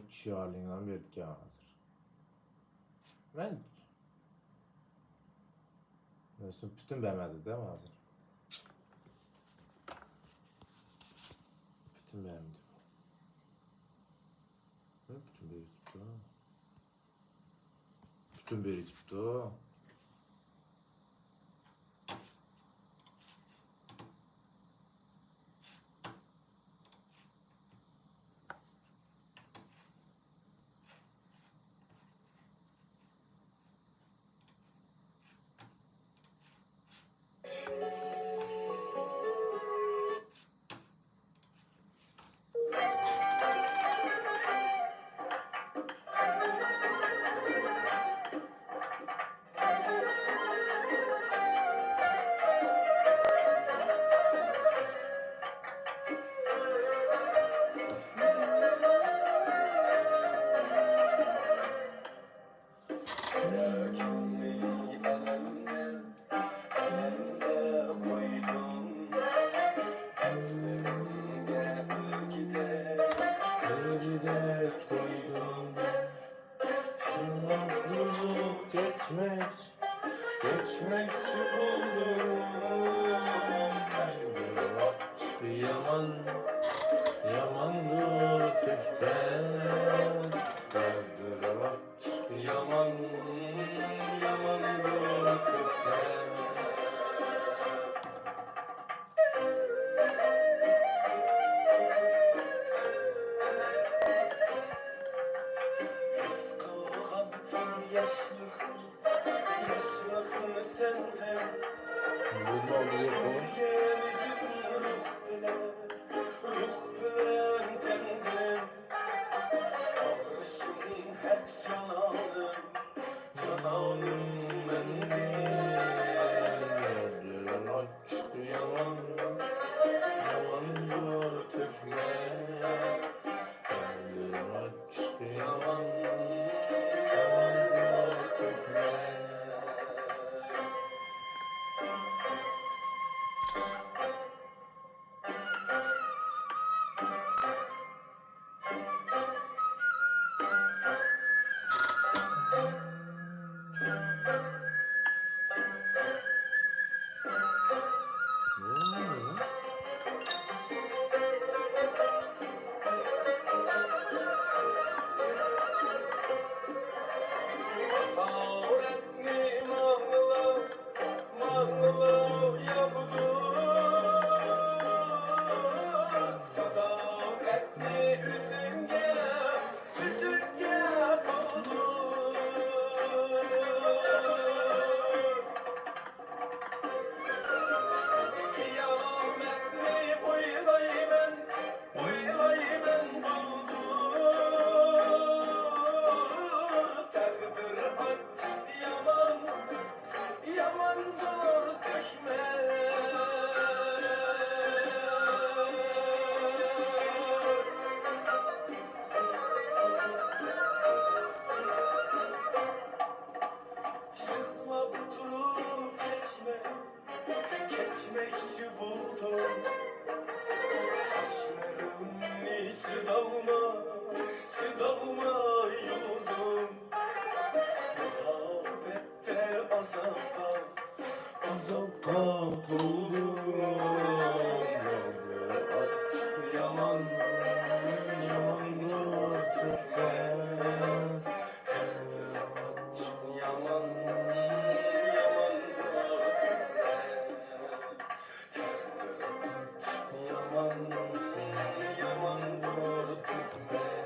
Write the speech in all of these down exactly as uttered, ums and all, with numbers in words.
چۈشۈرۈۋالىڭلار بۇ يەردىكى ھازىر. مەن مەن پۈتۈن بەرمەدى دە ھازىر. پۈتۈن بەرمىدى بۇ. مەن پۈتۈن بېرىۋېتىپتۇ. پۈتۈن بېرىۋېتىپتۇ. يۈرىكىمنى ئەلەمدە، ئەلەمدە قويدۇم. كۈنلىرىمگە ئۈلگىدەك، ئۈلگىدەك قويدۇم. يىغلاپ تۇرۇپ كەچمەك، كەچمەكچى بولدۇم. بىر ئاچچىق يامان، ياماندۇر تۆھپەت. بىر ئاچچىق يامان، ياماندۇر تۆھپەت. ھېس قىلغانتىم ياشلىق، ياشلىقنى سەندىن. بۇ ماۋۇ يوق. سۆيگەنىدىم روھ بىلەن، روھ بىلەن تەندىن. ئاغرىشىم ھەق جانانىم، جانانىم مەندىن. بىر ئاچچىق يامان، ياماندۇر تۆھمەت. بىر ئاچچىق يامان، ياماندۇر تۆھمەت. ماڭىلا ياغدۇر، ساداقەتنى ئۆزۈڭگە، ئۆزۈڭگە قالدۇر. قىيامەتنى ئويلايمەن، ئويلايمەن بالدۇر. تەقدىر ئاچچىق يامان، ياماندۇر تۆھمەت. يىغلاپ تۇرۇپ كەچمە، كەچمەكچى بولدۇم. چاچلىرىمنى چىدالماي، چىدالماي يۇدۇم. مۇھەببەتتە ئازابقا، ئازابقا تولدۇم. ئاچچىق يامان، ياماندۇر تۆھمەت. تەقدىر ئاچچىق يامان، ياماندۇر تۆھمەت. تەقدىر ئاچچىق يامان، ياماندۇر تۆھمەت.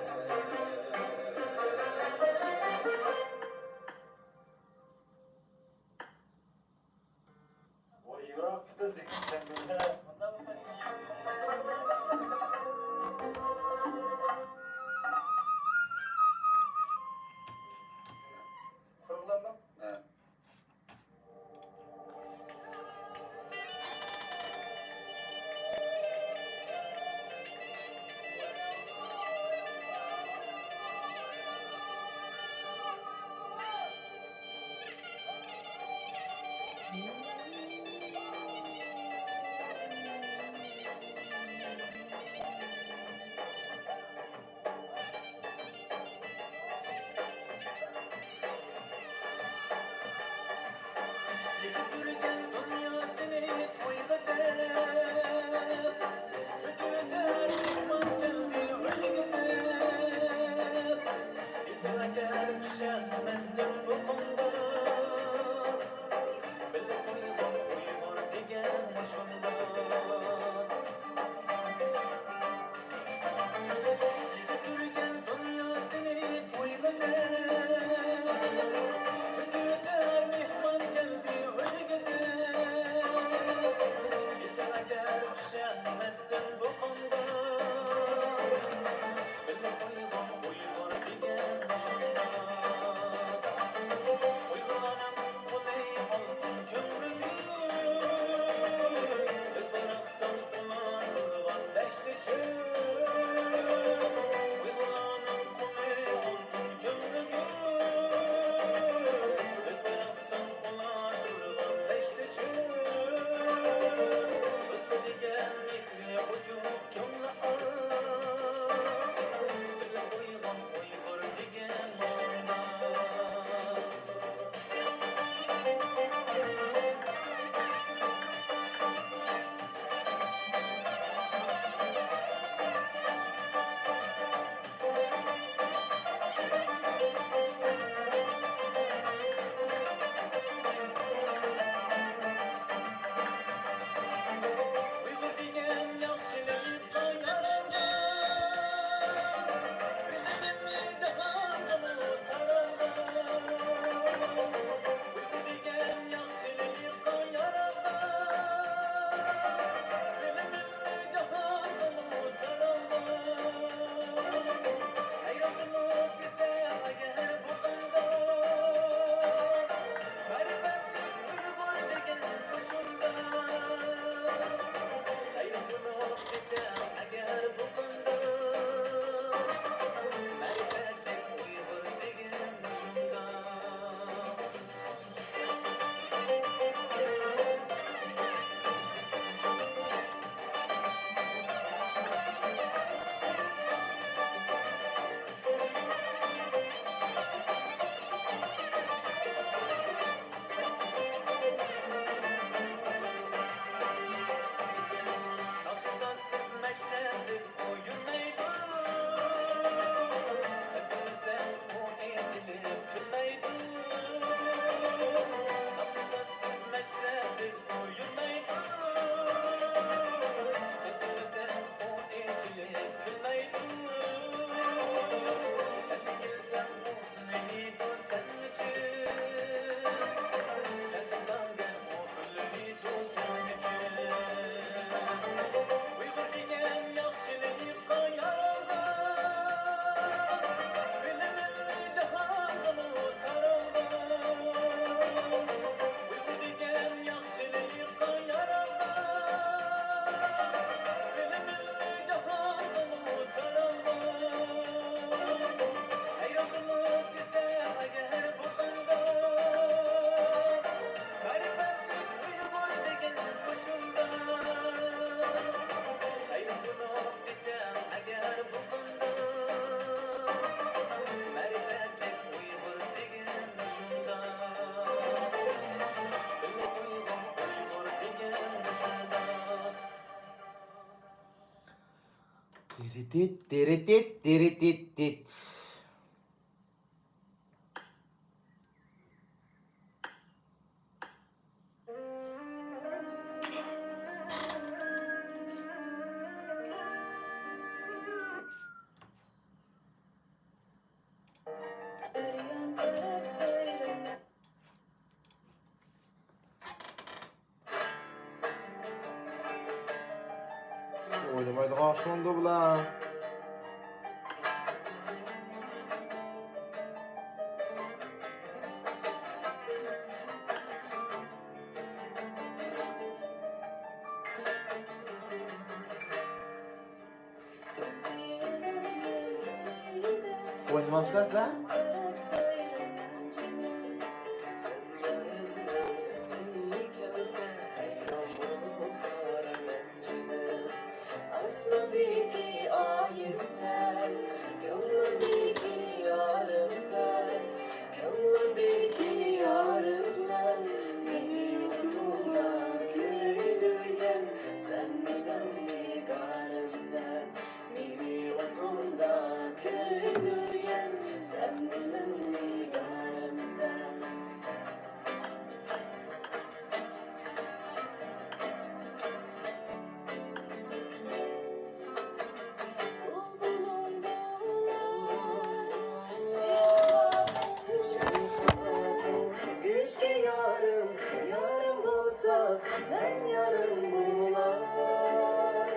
ئۇيۇلمايدۇ. سەن كۈلسەڭ ئۇ ئېچىلىپ كۈلمەيدۇ. سەن ئېگىلسەڭ ئۇ سۈنىدۇ سەن ئۈچۈن. سەنسىز ئاڭگەر ئۇ ئۆلىدۇ سەن ئۈچۈن. ئۇيغۇر دېگەن ياخشىلىققا يارالغان، بىلىمىزنى جاھانغىمۇ تارالغان. ئۇيغۇر دېگەن ياخشىلىققا يارالغان، بىلىمىزنى جاھانغىمۇ تارالغان. ھەيران بولۇپ دېسە ئەگەر بۇ قانداق، مەرىپەتلىك ئۇيغۇر دېگەن مۇشۇنداق. ھەيران بولۇپ دېسە ئەگەر بۇ قانداق، مەرىپەتلىك ئۇيغۇر دېگەن مۇشۇنداق. بىللە ئۇيغۇر، ئۇيغۇر دېگەن مۇشۇنداق. تىرىتىت، تىرىتىت، تىرىتىت، تىت. ئوينىمايدىغان ئوخشىمامدۇ بۇلار؟ ئوينىمامسىلەر سىلەر؟ ئاسماندىكى ئايىمسەن، كۆڭلۈمدىكى يارىمسەن، كۆڭلۈمدىكى يارىمسەن، مېنى ئوتۇڭدا كۆيدۈرگەن، سەن مېنىڭ نىگارىمسەن. مېنى ئوتۇڭدا كۆيدۈرگەن، سەن مېنىڭ نىگارىمسەن. بۇلبۇلۇم بۇلاي، شېرىن، شېرىن، كۈچكە يارىم، يارىم بولسا، مەن يارىم بولاي،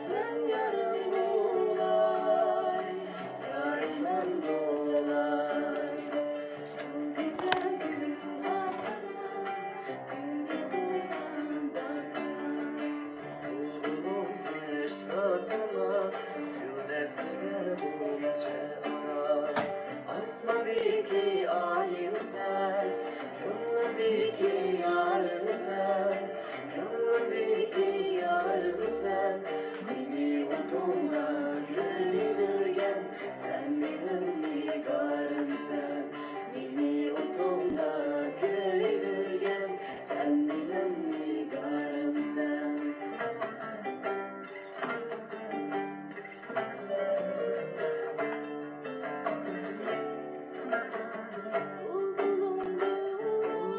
مەن يارىم بولاي، يارىم مەن بولاي. بۇ گۈزەل گۈل باھارىم، گۈلگە تولغان باغرىم. بۇلبۇلۇم تەشنا ساڭا، گۈل دەستىدە غۇنچە ئارا. ئاسماندىكى ئايىمسەن، كۆڭلۈمدىكى يارىمسەن، كۆڭلۈمدىكى يارىمسەن. مېنى ئوتۇڭدا كۆيدۈرگەن، سەن مېنىڭ نىگارىمسەن. مېنى ئوتۇڭدا كۆيدۈرگەن، سەن مېنىڭ نىگارىمسەن. بۇلبۇلۇم بۇلاي،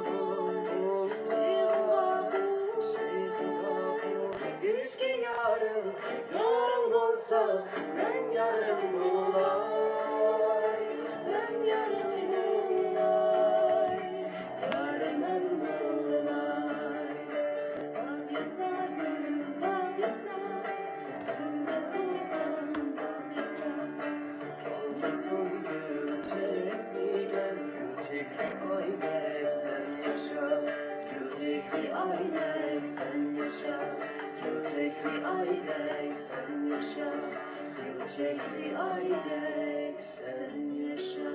شېرىن باھارىم، كۈچكە يارىم، يارىم بولسا، مەن يارىم بولاي، مەن يارىم بولاي، يارىم مەن بولاي. باغ ياسا، گۈل باغ ياسا، گۈلگە تولغان باغ ياسا. ئالمىسۇن گۈل چېھرىگەن، گۈل چېھرى ئايدەك سەن ياشا. گۈل چېھرى ئايدەك سەن ياشا. گۈل چېھرى ئايدەك سەن ياشا. گۈل چېھرى ئايدەك سەن ياشا.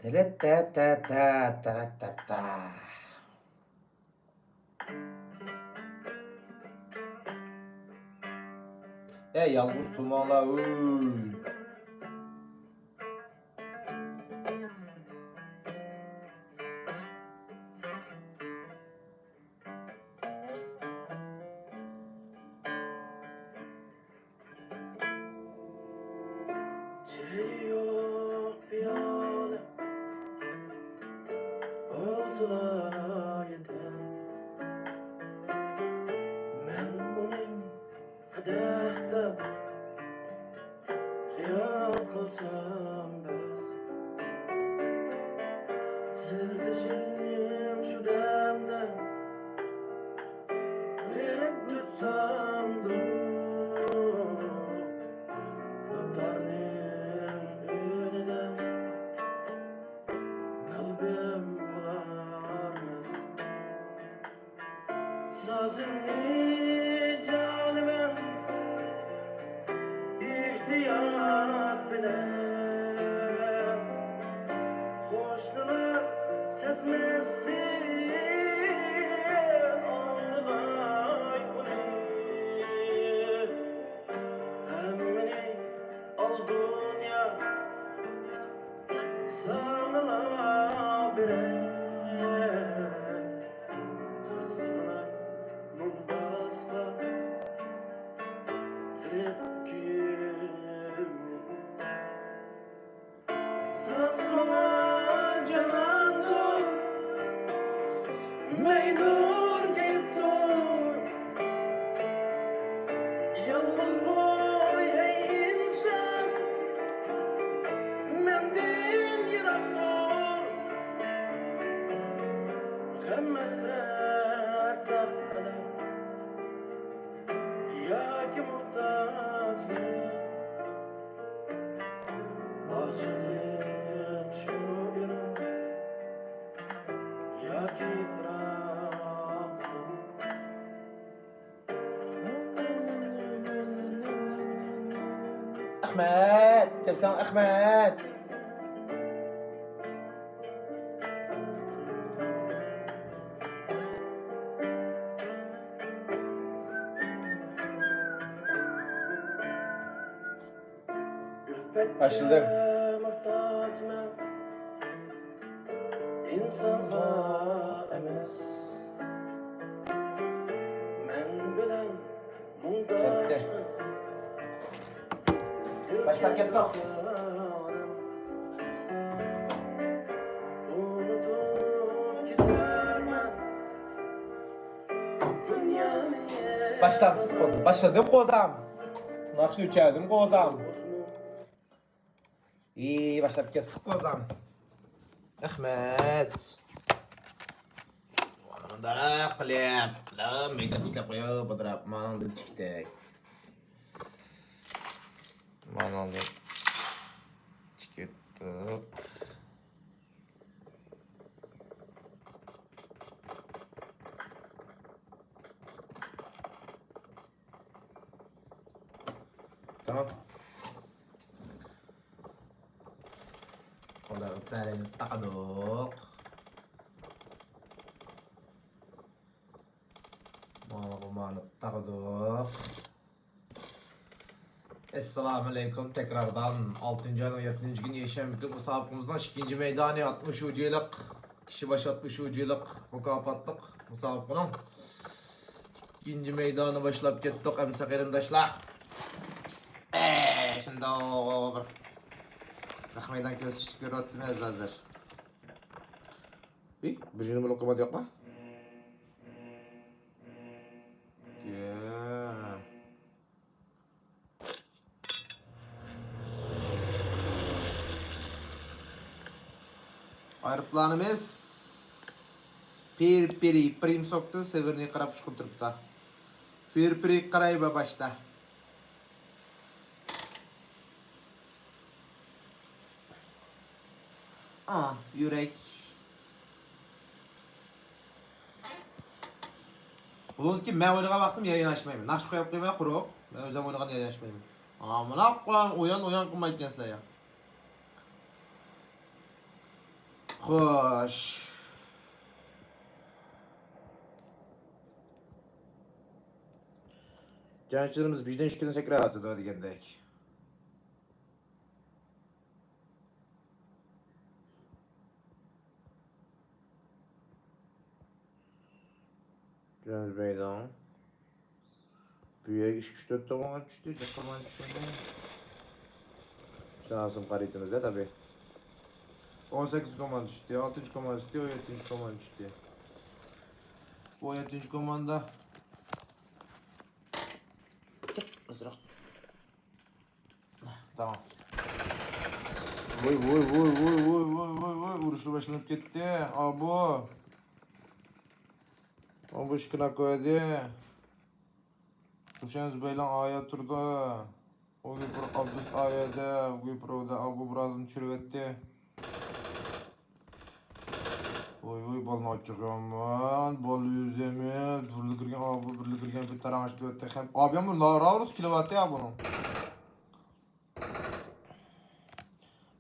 تەرەتتەتەتە، تەرەتتەتە. ئەي يالغۇز تۇمانلار، ھۆي. چېيى يوق پىيالە بولسىلا يېتەر. مەن ئۇنى قەدەھلەپ خىيال قىلسام بەس. سىردىشىم شۇ دەمدە بېرىپ تۇتسامدۇ دۇتارنىڭ ئۈنىدە قەلبىم بولارمىز. سازىمنى چالىمەن ئېھتىيات بىلەن، قوشنىلار سەزمەستىن ئاڭلىغاي ئۇنى. ھەممىنى ئال دۇنيا، ساڭىلا بېرەي. قىزغىنا مۇڭداسقا غېرىب كۈيۈمنى. ساز ماڭا جانانغا مەيدۇر كېلىپ تۇر. يالغۇز قوي ھەي ئىنسان، مەندىن يىراق تۇر. غەم ھەسرەتلەر، ئەلەم ياكى موھتاجلىق، ئاشىقلىق شۇ ئېرىم ياكى پىراق. ئەخمەت، كەلسەڭ ئەخمەت. باشلىدىم. ئۈلپەتكە موھتاجمەن، ئىنسانغا ئەمەس. مەن بىلەن مۇڭداشقىن، باشلاپ كەتتۇق. ئۇنتۇپ كېتەرمەن دۇنيانى. باشلامسىز قوزام؟ باشلىدىم قوزام. ناخشا ئۆچەردىم قوزام. ئى، باشلاپ كەتتۇق قوزام. رەھمەت. مانا مۇنداق قىلىپ، مەيدان تىكلەپ قويۇپ، بۇدراپ، مانا تىكتەك. مانا تىكتۇق. تامام. قولىغا پەلەينى تاقىدۇق. مانا، مانا تاقىدۇق. ئەسسالامۇئەلەيكۇم، تەكراردىن. ئالتىنچى ئاينىڭ يەتتىنچى كۈنى يەكشەنبە كۈنلۈك مۇسابىقىمىزنىڭ ئىككىنچى مەيدانى، ئاتمىش ئۇجىلىق، كىشى باشى ئاتمىش ئۇجىلىق مۇكاپاتلىق مۇسابىقىنىڭ ئىككىنچى مەيدانى باشلاپ كەتتۇق، ئەمسە قېرىنداشلار. ئەي، شۇنداق بىر نەق مەيدان كۆرسىتىشنى كۆرۈۋاتىمىز ھازىر. ئى، بىر جۈنى بولۇپ قالمىدى يوقما؟ يە. ئايروپىلانىمىز فېرپېرى پرىم سوقتى، سېۋېرنىي قاراپ ئۇچقىلى تۇرۇپتا. فېرپېرى قارايبا باشتا. ئا، يۈرەك. بۇنىڭكى مەن ئوينىغان ۋاقتىم يايىن ئاچمايمەن. ناخشا قويۇپ قويماي قۇرۇق. مەن ئۆزۈم ئوينىغان يايىن ئاچمايمەن. ئا، مانا قويۇڭ، ئويان، ئويان قىلمايدىكەنسىلەر يا. خوش. جەڭچىلىرىمىز بىردىن ئىككىدىن سەكرەۋاتىدۇ دېگەندەك. جېمىز بەيدىڭ. بۇ يەرگە ئىككى، ئۈچ، تۆت كوماندا چۈشتى، جىق كوماندا چۈشمىدى. شۇنىڭ ئاستىن قارىيتىمىز-دە، تەبىئىي. ئون سەككىز كوماندا چۈشتى، ئالتىنچى كوماندا چۈشتى، ئون يەتتىنچى كوماندا چۈشتى. ئون يەتتىنچى كوماندا. ئازراق. تامام. ۋوي، ۋوي، ۋوي، ئۇرۇشلار باشلىنىپ كەتتى. ئابۇ. ئابۇ ئىككى ناك قويدى. ھۈسەن زۇبەيلان ئايا تۇرىدۇ. ئۇ گىپرو ئابدۇس ئايەدە، گىپرودا ئابۇ بۇرادىن چۈشۈرۈۋەتتى. ۋوي، ۋوي، بالىنى ئاچىغانمەن، بالا ئۆزىمىز، بىرلا كىرگەن ئابۇ، بىرلا كىرگەن بىر تاراڭ ئىشلىۋەتتى. خەپ، ئابىيام راۋرۇس كېلىۋاتتى يا بۇنىڭ.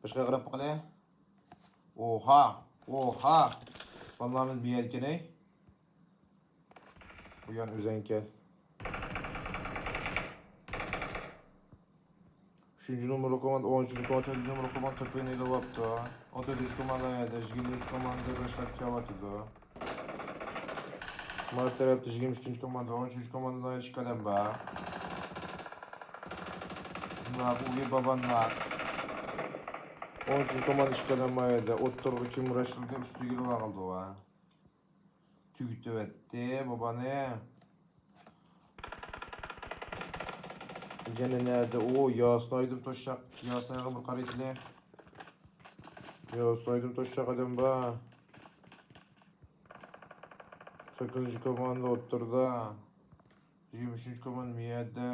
باشقا قاراپ باقىلى. ئوھا، ئوھا. بالىلارمىز بىيەدىكەن ئەي. بۇ يان ئۆزەڭكەن. ئۈچىنچى نومۇرلۇق كوماندا، ئون ئۈچىنچى كوماندا، تۆتىنچى نومۇرلۇق كوماندا توپىنى ئېلىۋاپتۇ. ئون تۆتىنچى كوماندا يەردە، يىگىرمە ئۈچ كوماندا باشلاپ كېلىۋاتىدۇ. مانا تەرەپتە يىگىرمە ئۈچىنچى كوماندا، ئون ئۈچىنچى كوماندىدا ئىككى ئادەم بار. بۇ بابانلار. ئون ئۈچىنچى كوماندا ئىككى ئادەم بار يەردە. ئوتتۇرىغا كىم رەشلىدى، ئۈستىگە ئېلىۋالدى ۋە. تۈگىتىۋەتتى بابانى. يەنە نەدە؟ ئۇ ياسىنايدىم توششاق. ياسىنايغا بىر قارايلى. ياسىنايدىم توششاق ئادەم بار. سەككىزىنچى كوماندا ئوتتۇرىدا. يىگىرمە ئۈچىنچى كوماندا مىيەدە.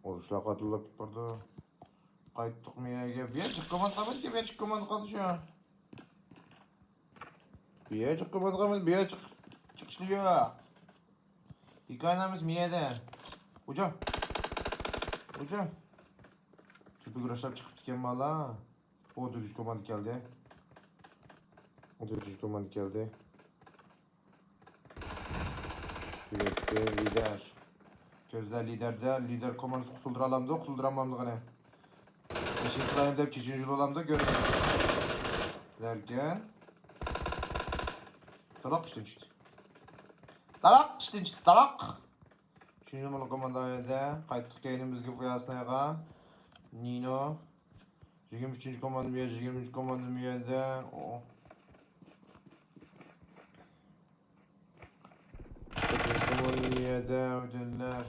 ئۇرۇشلار قاتتىقلاپ بارىدۇ. قايتتۇق مىيەگە. بۇ يەر جىق كوماندا قالمىدىكەن، بۇ يەر جىق كوماندا قالدى شۇ. بۇ يەر جىق كوماندا قالمىدى، بۇ يەر جىق، جىق ئىشلىرى يوق. ھېكايىنامىز مىيەدە. ھۇجۇم. ھۇجۇم. تۆپە كۈرەشلەپ چىقىپتىكەن بالا. ئو، تۆتىنچى كوماندا كەلدى. ئو، تۆتىنچى كوماندا كەلدى. تۈگەتتى، لىدەر. كۆزلە لىدەردە، لىدەر كوماندىسى قۇتۇلدۇرالامدۇ، قۇتۇلدۇرالمامدۇ قېنى؟ بېشىنى سىلايىم دەپ چېچىنى يۇلۇلامدۇ، كۆرۈڭ. لەركەن. تالاق ئىشتىن چۈشتى. تالاق ئىشتىن چۈشتى، تالاق. ئۈچىنچى نومۇرلۇق كوماندايەدە قايتتۇق كەينىمىزگە فۇياسنايغا. نىنو. يىگىرمە ئۈچىنچى كوماندا بۇ يەردە، يىگىرمە ئۈچىنچى كوماندا بۇ يەردە. ئو. يىگىرمە ئۈچىنچى كوماندا بۇ يەردە، ئۆتۈنلەر.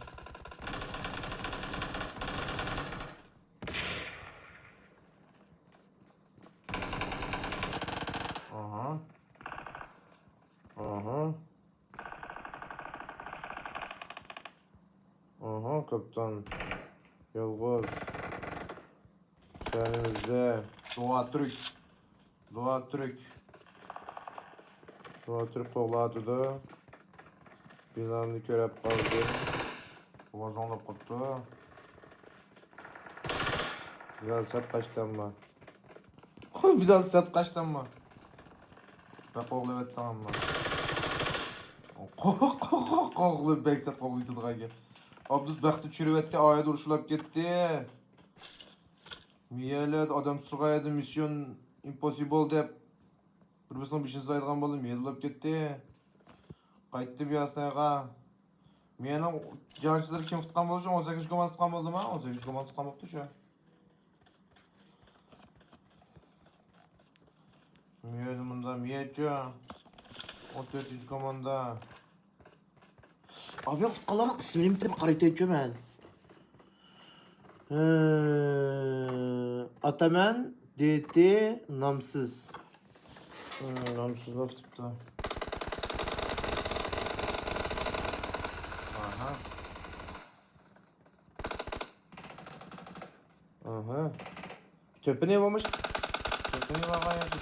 ئاھا. ئاھا. ئاھا، كاپىتان. يالغۇز. شەھىرىمىزدە. دوۋا تۈرك. دوۋا تۈرك. دوۋا تۈرك قوغلاۋاتىدۇ. بىلالنى كۆرۈپ قالدى. دوۋا زوڭلاپ قاپتۇ. بىلال سەت قاچتانما. بىلال سەت قاچتانما. بەك قوغلىۋەتتىڭ ئەمما. قوغلىۋەت، بەك سەت قوغلىۋېتىدىغان گەپ. ئابدۇس بەختى چۈشۈرۈۋەتتى، ئايەت ئۇرۇشلاپ كەتتى. مىيەلەردە ئادەم سۇغايەدە مىسسىيون ئىمپوسسىبل دەپ بىر-بىرسىنىڭ بېشىنى سىلايدىغان بولدى، مىيەلەپ كەتتى. قايتتى بىياسنايغا. مىيەنىڭ جەڭچىلىرى كىم تۇتقان بولۇشى؟ ئون سەككىزىنچى كوماندا تۇتقان بولدىما؟ ئون سەككىزىنچى كوماندا تۇتقان بوپتۇ شۇ. مىيەدە مۇندا مىيەچۇ. ئون تۆتىنچى كوماندا. ئابىيان تۇتقانلارنىڭ ئىسمىنى بىر قارايتايچۇ مەن. ھە، ئاتامان، دې تې، نامسىز. ھە، نامسىز لەپ تۇتۇپتۇ. ئاھا. ئاھا. تۆپىنى بولمىش. تۆپىنى بارغان يەردە.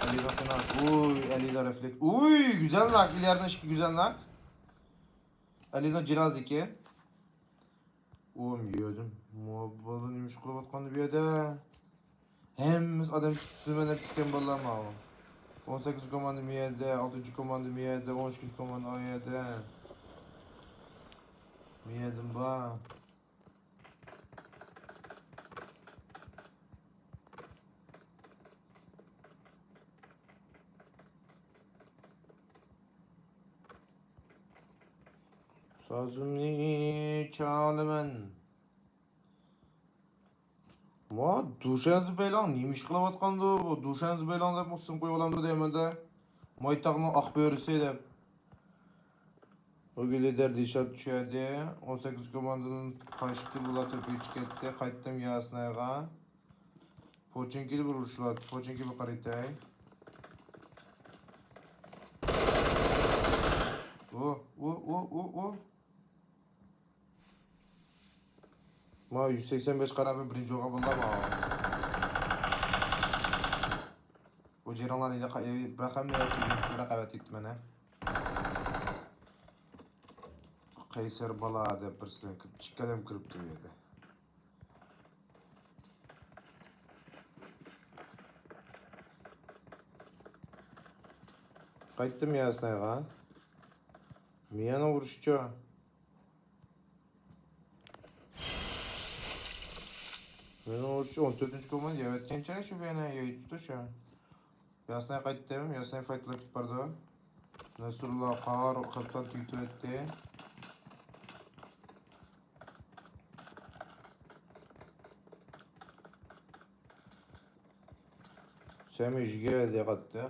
ئەلىدا قىناق. ئۇي، ئەلىدا رېفلېكس. ئۇي، گۈزەل ناك. ئىلياردىن ئىككى گۈزەل ناك. ئەلىدا جىرازدىكى. ئۇ يەردىن مۇ-، بالا نېمە ئىش قىلىۋاتقاندۇ بۇ يەردە؟ ھەممىسى ئادەم تۇتىمەن دەپ چۈشكەن بالىلار ماۋۇ. ئون سەككىزىنچى كوماندا مۇ يەردە، ئالتىنچى كوماندا مۇ يەردە، ئون ئىككىنچى كوماندا ئۇ يەردە. مۇ يەردىن بار. سازىمنى چالىمەن. ما، دۇشەنزە بەيلەڭ نېمە ئىش قىلىۋاتقاندۇ؟ بۇ دۇشەنزە بەيلەڭ دەپ ئىسىم قويۇۋالامدۇ دەيمەن-دە. مايتاغنىڭ ئاق بۆرىسى دەپ. بۇ لىدەر دىشات چۈشەردى. ئون سەككىز كوماندىدىن قاچتى، بۇلار تۆپىگە چىقىپ كەتتى. قايتتىم ياسىنايغا. پوچىنكىدا بىر ئۇرۇشلار. پوچىنكى بىر قارىتاي. ئۇ، ئۇ، ئۇ، ئۇ، ئۇ. ما يۈز سەكسەن بەش قارا بىر بىرىنچى بولغان بولدى ما. بۇ جېرىڭلارنى بىراق ھەممە يەرگە بىراق ئەۋەتىپتىمەن ھە. قەيسەر بالا دەپ بىرسىدىن كىرىپ، ئىككى ئادەم كىرىپتۇ بۇ يەردە. قايتتىم ياسىنايغا. مىيەنى ئۇرۇشچۇ. مېنىڭ ئۇرۇشچۇ ئون تۆتىنچى كوماندا يەۋەتكەن چىراي شۇ بىيەنە يەۋېتىپتۇ شۇ. ياسىناي قايتتىم. ياسىناي فايتلاپ كېتىپ بارىدۇ. نەسرۇللا قارا قاپتان تۈگىتىۋەتتى. سەمى يۈزگە دەيقاتتى.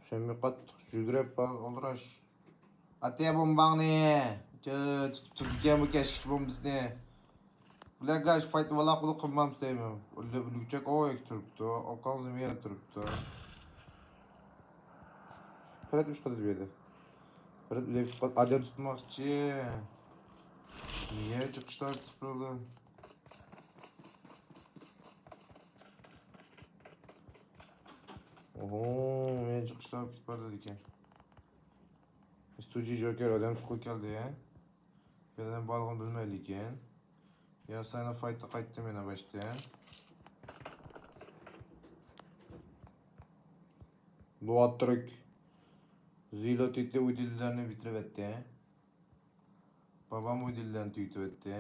سەمى قاتتىق يۈگرەپ بار ئالدىراش. ئاتە بومباڭنى. چە-، تۇتۇپ تۇرىدىكەن بۇ كەشكىچ بومبىسىنى. بىلەگاش فايت ۋالا قۇلۇق قىلمامسىز دەيمەن. ئۆلۈپ ئۆلگۈچەك ئوي تۇرۇپتۇ. ئاكاڭ زېمىيە تۇرۇپتۇ. پەرەت ئۈچ قىلدى بۇ يەردە. پەرەت ئۆلۈپ ئادەم تۇتماقچى. نىيە چىقىشلار تۇتۇپ تۇرىدۇ. ئوھو، مېنى چىقىشلاپ كېتىپ بارىدىكەن. ستۇدىيە جوكېر ئادەم تۇتقىلى كەلدى. بىلەن بالغىنى بىلمەيدىكەن. ياساينى فايتتا قايتتىم يەنە باشتىن. لۇئاتتۇرك. زىلوتىتى ئۇيدىللارنى بىتىرىۋەتتى. بابام ئۇيدىللارنى تۈگىتىۋەتتى.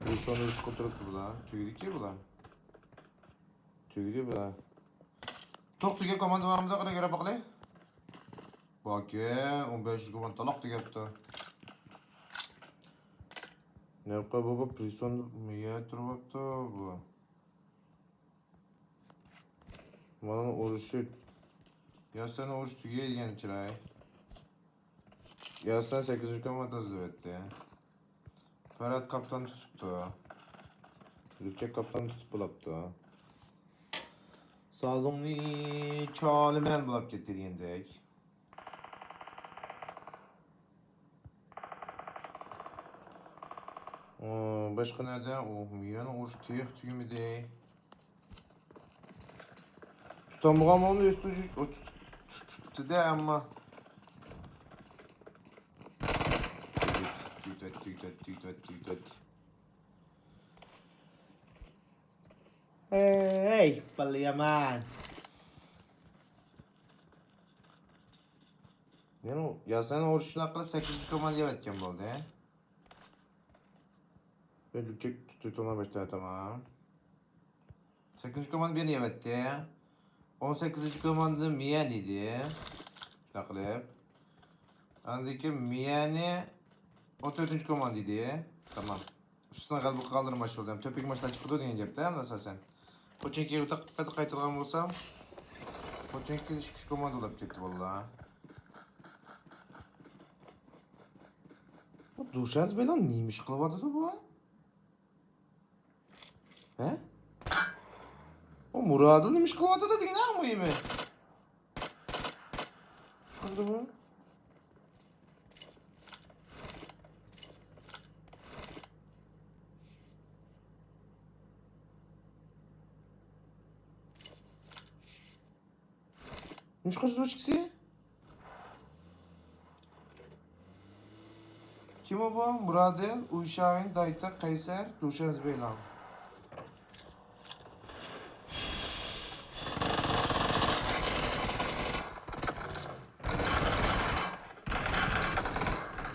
بۇ سونۇشقا تۇرۇپتۇ بۇلار. تۈگىدىكى بۇلار. تۈگىدى بۇلار. توختىگەن كوماندا بارمىدۇ؟ قېنى كۆرۈپ باقىلى. باركەن، ئون بەشىنچى كوماندا تالاق دېگەپتۇ. نەۋقە بابا پرىسون مىيە تۇرۇۋاپتۇ بۇ. مانا ئۇرۇشى. ياسەن ئۇرۇش تۈگەيدىگەن چىراي. ياسەن سەككىزىنچى كوماندا تازىلىۋەتتى. پەرھات كاپتان تۇتۇپتۇ. گۈلچەك كاپتان تۇتۇپ بولاپتۇ. سازىڭنى چالىمەن بولاپ كەتتى دېگەندەك. ئۇ، باشقا نەدە؟ ئۇ، يەنە ئۇرۇش تېخى تۈگىمىدى. تۇتالمىغان بولدى، ئۆستۈرۈش، ئۇ، تۇت-، تۇت-، تۇتتى-دە، ئەمما. تۈگىتىۋەت، تۈگىتىۋەت، تۈگىتىۋەت، تۈگىتىۋەت، تۈگىتىۋەت. ھەي، بالا يامان. مېنىڭ ياسەن ئۇرۇشۇشلاپ قىلىپ سەككىزىنچى كوماندا يەۋەتكەن بولدى. بىر جۈپچەك تۇتۇپ تۇرۇڭلار باشتا، تامام. سەككىزىنچى كوماندا بىرنى يەۋەتتى. ئون سەككىزىنچى كوماندا مىيەن ئىدى. شۇنداق قىلىپ. ئاندىن كېيىن مىيەنى ئون تۆتىنچى كوماندا ئىدى. تامام. ئۈستىنى غەلىبە قىلغانلىرى ماش بولدى. تۆپىگە ماشىنا چىقىدۇ دېگەن گەپتە ئەمدى ئاساسەن. پوچىنكىگە قايتا قايتۇرغان بولسام، پوچىنكى ئىككى كوماندا بولاپ كەتتى، ۋاللا. بۇ دۇشەنزە بىلەن نېمە ئىش قىلىۋاتىدۇ بۇ؟ ھە؟ ئۇ مۇرادىل نېمە ئىش قىلىۋاتىدۇ دېگىنە مۇھىمى. قىلدىمۇ؟ نېمىشقا زىلۋىچكىسى؟ كىم ئۇ بۇ؟ مۇرادىل، ئۇيشاۋېن، دايتىق، قەيسەر، دۇشەن زىبېيلاڭ.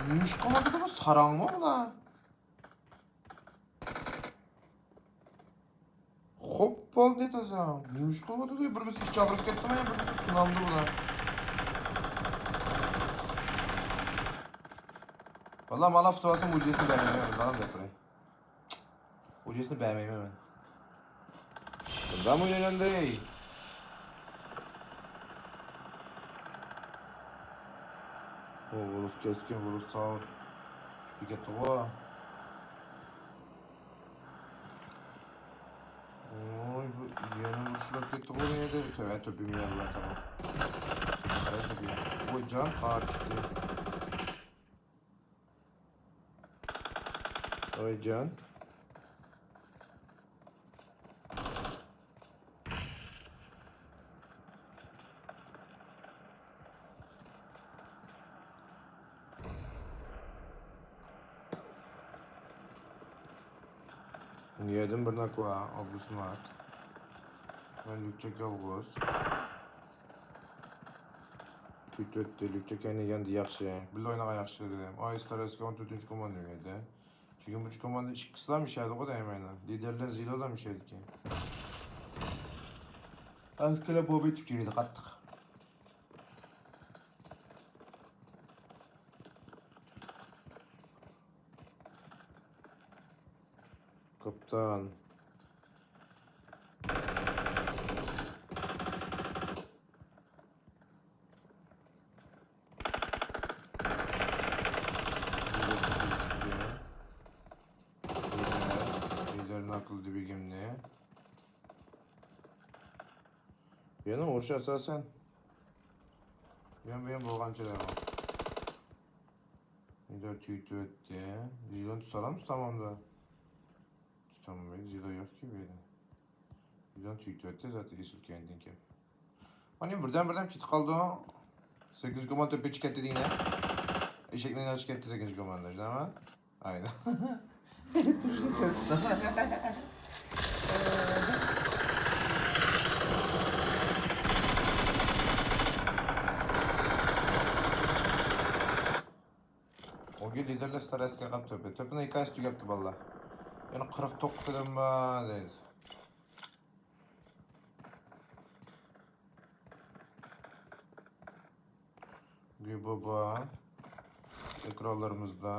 نېمىشقا قىلىۋاتىدۇ بۇ ساراڭمۇ بۇلار؟ خوپ بولدى تازا. نېمىشقا قىلىۋاتىدۇ؟ بىر بىرسى چاقىرىپ كەتتىمۇ يا بىر بىرسى تۇنامدۇ بۇلار؟ ۋاللا مانا ئۇتۇۋالسام ئۇجىسىنى بەرمەيمەن، داۋام دەپ بېرەي. ئۇجىسىنى بەرمەيمەن مەن. بۇنداقمۇ ئوينىلىدۇ؟ ئۇ بولۇپ كەسكىن بولۇپ ساۋۇت چۈشۈپ كەتتىغۇ. ۋوي، بۇ يەنە مۇشۇلاپ كەتتىغۇ، نېمىدە؟ تۆۋەن تۆپىمۇ يەنە بار، تامام. قاراي تۆپىگە. ۋوي، جان قاچتى. ۋوي، جان. نىيەدىن بىر ناك بار، ئابدۇسمات. مەن لۈكچەك يالغۇز. تۆت ئۆتتى، لۈكچەك يەنە يەندى، ياخشى. بىللە ئوينىغان ياخشى دېدىم. ئاي، ستارەسكە ئون تۆتىنچى كوماندىم ئىدى. چۈنكى بۇ كوماندا ئىككىسىلا مىشەدىغۇ دەيمەن. لىدېرلەر زىلولا مىشەدىكەن. ئەسكىلە بوبى تىپ يۈرىدۇ قاتتىق. كاپىتان. لىدېرنى ئاكىلدى بېگىمنى. يەنە ئۇرۇش ئاساسەن. بۇيان بۇيان بولغانچە دەيمەن. لىدېر تۈگىتىۋەتتى. لىدېرنى تۇتالامسىز تامامدا؟ تۇتالمايدۇ، جىدا يوقكى بۇ يەردە. بىزنىڭ تۈگىتىۋەتتى زاتى ئېسىل كەينىدىن كېلىپ. مانا بىردەم بىردەم كېتىپ قالدى. سەككىز كوماندا تۆپكە چىقىپ كەتتى دېگىنە. ئېشەكنىڭ يېنىغا چىقىپ كەتتى سەككىز كوماندا، شۇنداقمۇ؟ ئاينا. تۇرۇشنى تۆت. ئوگى لىدېرلەر ستار ئەسكەر قاپ تۆپى. تۆپىنىڭ ھېكايىسى تۈگەپتۇ، بالىلار. يەنە قىرىق توققۇز ئادەم بار دەيدۇ. گۈبابا. ئېكرانلىرىمىزدا.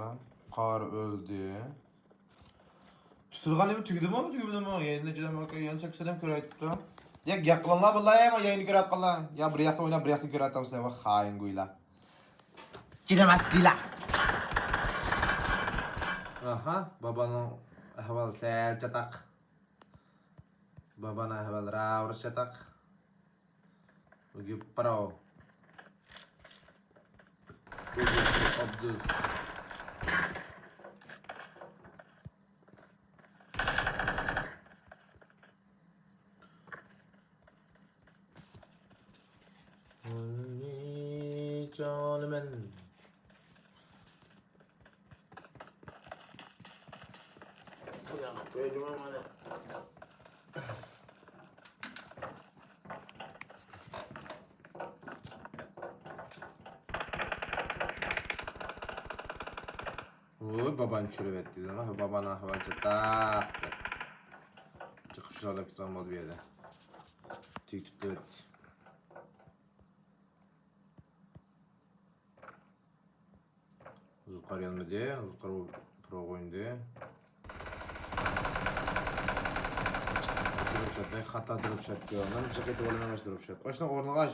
قار ئۆلدى. تۇتۇلغان نېمە تۈگىدىمۇ؟ تۈگىمىدىمۇ؟ يەنە جۈدە ماكا، يەنە سەكسەن كۆرۈۋېتىپتۇ. يا گەپ قىلىڭلار، بالىلار، يا يەنە كۆرۈۋاتقانلار. يا بىر ياقتا ئويناپ، بىر ياقتا كۆرۈۋاتامسىلەر، ۋاي خائىن گۇيلار. جىنىماسكىلا. ئاھا، بابانىڭ ئەھۋالى سەل چاتاق. بابانىڭ ئەھۋالى راۋۇرۇس چاتاق. بۈگۈن پىراۋ. بۈگۈن ئابدۇز. ۋوي، بابانى چۈشۈرۈۋەتتى دېدىم، بابانىڭ ئەھۋالى چاتاق دەپ. جىقىپ شۇلارلاپ كېتىدىغان بولدى بۇ يەردە. تۈگىتىپ تۇرۇۋەتتى. زۇلقار يانمىدى، زۇلقار پىراۋ ئوينىدى. دروپ شات، خاتا دروپ شات، مەن جىق ئېتىپ ئالىمەن مانا شۇ دروپ شات. ئاشۇنىڭ ئورنىغا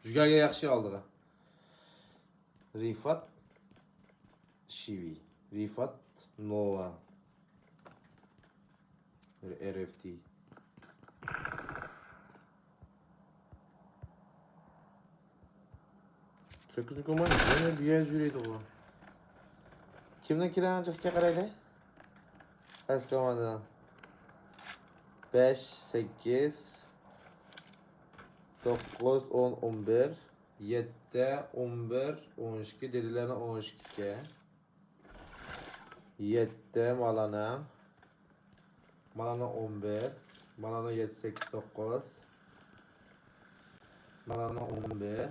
جۈگەرگە ياخشى ئالدىغا. رىفات شىۋى، رىفات نوۋا. بىر ئېر ئېف تى. سەككىزىنچى كوماندا يەنە بۇ يەردە يۈرىدىغۇ. كىمنىڭ كىرەڭ جىقكە قارايلى؟ قايسى كوماندىنىڭ؟ بەش، سەككىز. توققۇز، ئون، ئون بىر، يەتتە، ئون بىر، ئون ئىككى، دېدىلەرنىڭ ئون ئىككى. يەتتە مالانا. مالانا ئون بىر. مالانا يەتتە، سەككىز، توققۇز. مالانا ئون بىر.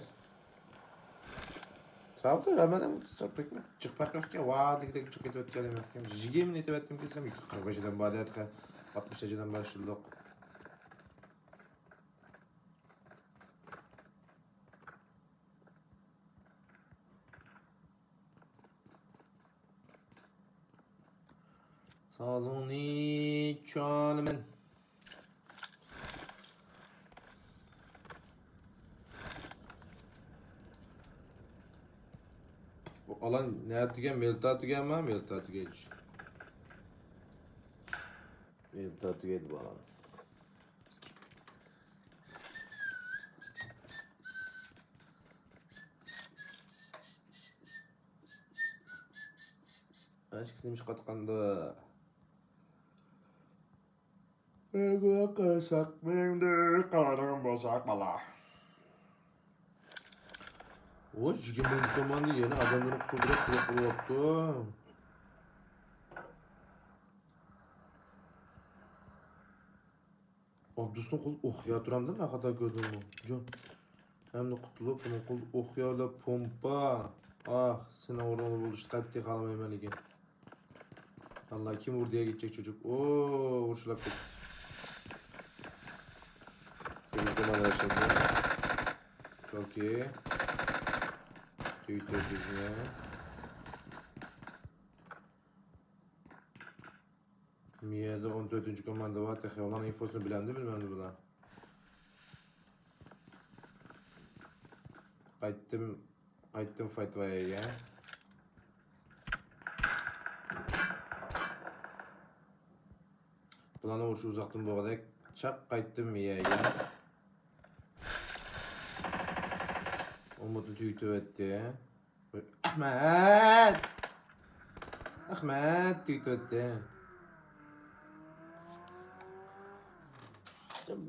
چاپتۇ، ھەممەدىن چىقىپ كەتمە. چىقىپ كەتكەن. ۋا، دېگۈدەك چىقىپ كېتىۋەتكەن دېمەككەن. يىگىرمىنى ئېتىۋەتتىم كېسەم، قىرىق بەش ئادەم بار دەيدىكەن. ئاتمىش ئادەم بار شۇنداق. سازىڭنى چالىمەن. بۇ ئالان نەدە تۈگەن؟ مېلتا تۈگەنما؟ مېلتا تۈگەيدۇ. مېلتا تۈگەيدۇ بۇ ئالان. ئىككىسى نېمە ئىش قاتقاندا؟ ئۆيگە قارىساق، مېنىڭدە قارىغان بولساق بالا. ئۇ يىگىرمە كوماندا يەنە ئادەملەرنى قۇتۇلدۇرۇپ قۇلۇپ قۇرۇۋاپتۇ. ئابدۇسنىڭ قولى ئوخيا تۇرامدۇ، مەن خاتا كۆردۈممۇ؟ جان. ھەمدە قۇتۇلۇپ، بۇنىڭ قولىدا ئوخيا بىلەن پومپا. ئاھ، سېنىڭ ئورنۇڭدا بولۇشنى قەتئىي خالىمايمەن لېكىن. ئاللا، كىم ئۇردى يەرگە چوچۇق؟ ئو، ئۇرۇشلاپ كەتتى. بىرىنچى كوماندا باشلىدى. ئوكەي. تۈگىتىۋەتتى بىزنى. مىيەدە ئون تۆتىنچى كوماندا بار، تېخى ئۇلارنىڭ ئىنفوسىنى بىلەمدۇ، بىلمەمدۇ بۇلار؟ قايتتىم، قايتتىم فايت ۋايەرگە. بۇلارنىڭ ئۇرۇشى ئۇزاقتىن بولغۇدەك. چاق قايتتىم مىيەگە. ئۇمۇتنى تۈگىتىۋەتتى. ئەخمەت! ئەخمەت تۈگىتىۋەتتى.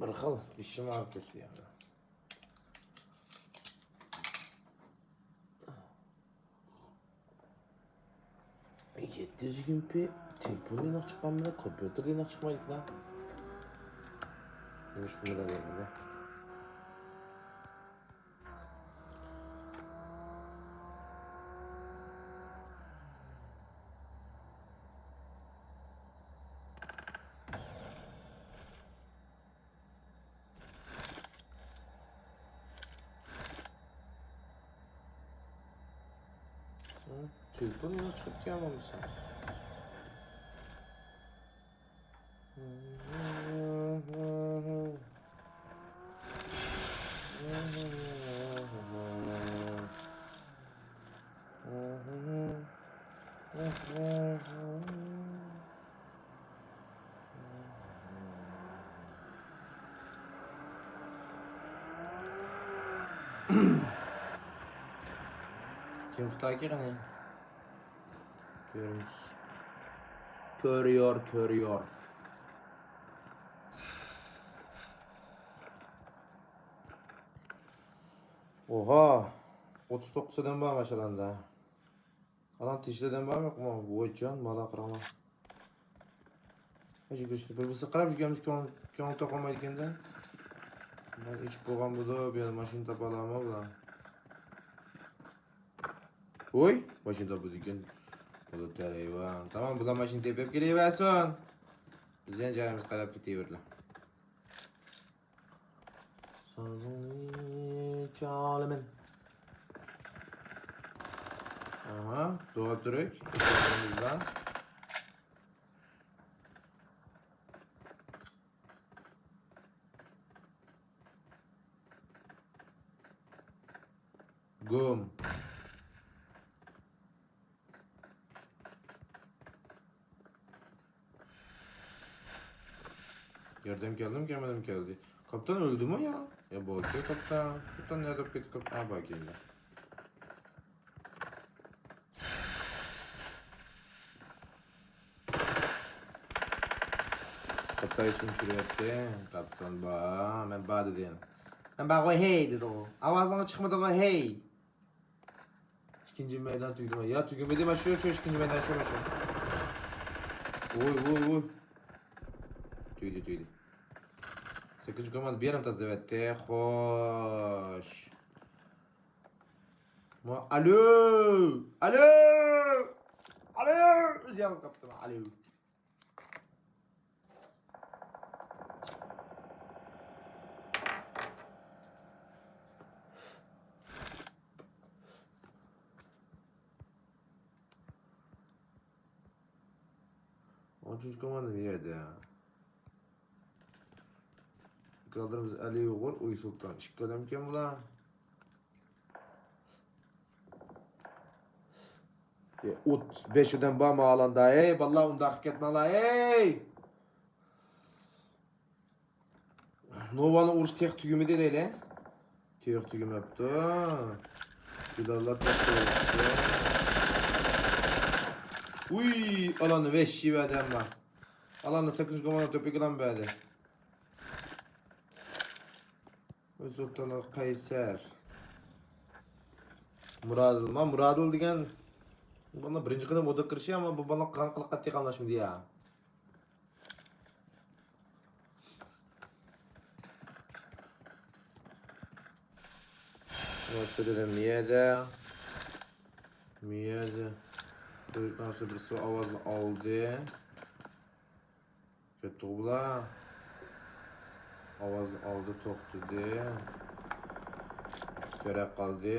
بىر خىل بېشىم ئاغرىپ كەتتى يا. يەتتە يۈز يىگىرمە پى تېلېفوندا ئېنىق چىققان بىلەن كومپيۇتېردا ئېنىق چىقمايدىكەن. نېمىشقا بۇنداق دەيمەن-دە. تېلېفون يەنە چىقىپ كەلمىسە. كىم خىتاي كىرىنى؟ كۆرۈمىز. كۆرۈيور، كۆرۈيور. ئوھا! ئوتتۇز توققۇز ئادەم بار ماشاللا. ئاناڭ تېشىدا ئادەم بارمۇ يوقمۇ؟ ۋويجان، مالا قاراڭلار. ھەي، يۈگۈرۈشتى. بىر بىرسىگە قاراپ يۈگۈرمىسە كۆڭۈل، كۆڭۈل تاپالمايدىكەن-دە. مانا ئىچىپ بولغان بولىدۇ، بۇ يەردە ماشىنا تاپالامۇ بۇلار؟ ۋوي، ماشىنا تاپىدىكەن. بولۇپتۇ، ھەيۋان. تامام، بۇلار ماشىنا تېپىپ كېلىۋەرسۇن. بىز يەنە جايىمىزغا قاراپ كېتىۋېرىلى. سازىڭنى چالىمەن. ئاھا، دوغا تۈرك. گۇم. ياردەم كەلدىمۇ كەلمىدىمۇ كەلدى. كاپىتان ئۆلدىمۇ يا؟ يا بولدى كاپىتان. كاپىتان نەدە بولۇپ كەتتى كاپىتان؟ ھە، بار كەينىدە. كاپىتان ئېسىمنى چۈشۈرۈۋەتتى. كاپىتان بار. مەن بار دېدىم. مەن بارغۇ ھەي دېدىغۇ. ئاۋازىڭ چىقمىدىغۇ ھەي. ئىككىنچى مەيدان تۈگىدىما؟ يا تۈگىمىدى، ما شۇ، شۇ ئىككىنچى مەيدان، شۇ، ما شۇ. ۋوي، ۋوي، ۋوي. تۈگىدى، تۈگىدى. سەككىزىنچى كوماندا بىر يېرىم تازىلىۋەتتى. خوش. ما، ئالو! ئالو! ئالو! ئۆزى يالقاپتىما؟ ئالو! ئون ئۈچىنچى كوماندا بۇ يەردە. ئىككى ئادىمىز ئەلى ئۇيغۇر، ئۇي سۇلتان. ئىككى ئادەمكەن بۇلار. ئوتتۇز بەش ئادەم بار ماھالاندا. ھەي، بالىلار، ئۇنداق قىلىپ كەتمەڭلار، ھەي! نوۋانىڭ ئۇرۇشى تېخى تۈگىمىدى دەيلى. تېخى تۈگىمەپتۇ. بىلاللار توختاۋېتىپتۇ. ئۇي، ئالاننى ۋەھشىي بەردى ئەمما. ئالاننى سەككىزىنچى كوماندا تۆپىگىلام بەردى. ئۆزبېكىستانلىق قەيسەر. مۇرادىل. ما مۇرادىل دېگەن بالا بىرىنچى قېتىم ئودا كىرىشى، ئەمما بۇ بالا قان قىلىپ قاتتىق قاملاشمىدى يا. ۋاقتىدا مىيەدە. مىيەدە. بىرسى ئاۋازنى ئالدى. كەتتىغۇ بۇلار. ئاۋازنى ئالدى، توختىدى. كۆرە قالدى.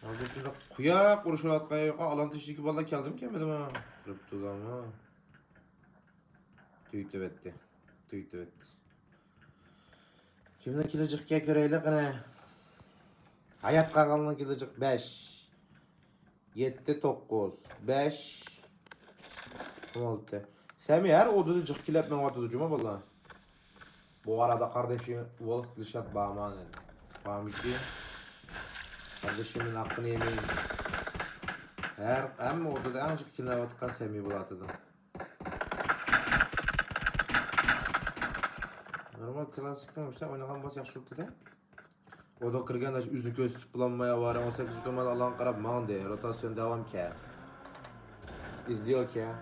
ھازىر شۇنداق قۇياق ئۇرۇشۇۋاتقان يوق. ئالان تېشىدىكى بالىلار كەلدىمۇ كەلمىدىمۇ؟ تۇرۇپتۇلارمۇ؟ تۈگىتىۋەتتى. تۈگىتىۋەتتى. كىمنىڭ كېلىچىقىكەن كۆرەيلى قېنى. ھايات قالغاننىڭ كېلىچىقى بەش. يەتتە، توققۇز، بەش، ئون ئالتە. سەمى ھەر ئودىدا جىق كېلىپ مېڭىۋاتىدۇ جۇما بالىلار. بۇ ئارىدا قاردىشىم ۋولف دىلشات بارمۇ؟ بارمىكى؟ قاردىشىمنىڭ ھەققىنى يېمەي. ھەر، ھەممە ئودىدا ئەڭ جىق كېلىۋاتقان سەمى بولاتىدۇ. نورمال كلاسسىكنى مۇشۇنداق ئوينىغان بولسا ياخشى بولۇپتۇ-دە. ئودا كىرگەن ئۆزىنى كۆرسىتىپ بولالماي، ئاۋارە ئون سەككىزىنچى كوماندا ئالغا قاراپ ماڭدى. روتاسىيون داۋامكەن. ئىزدىيوكەن.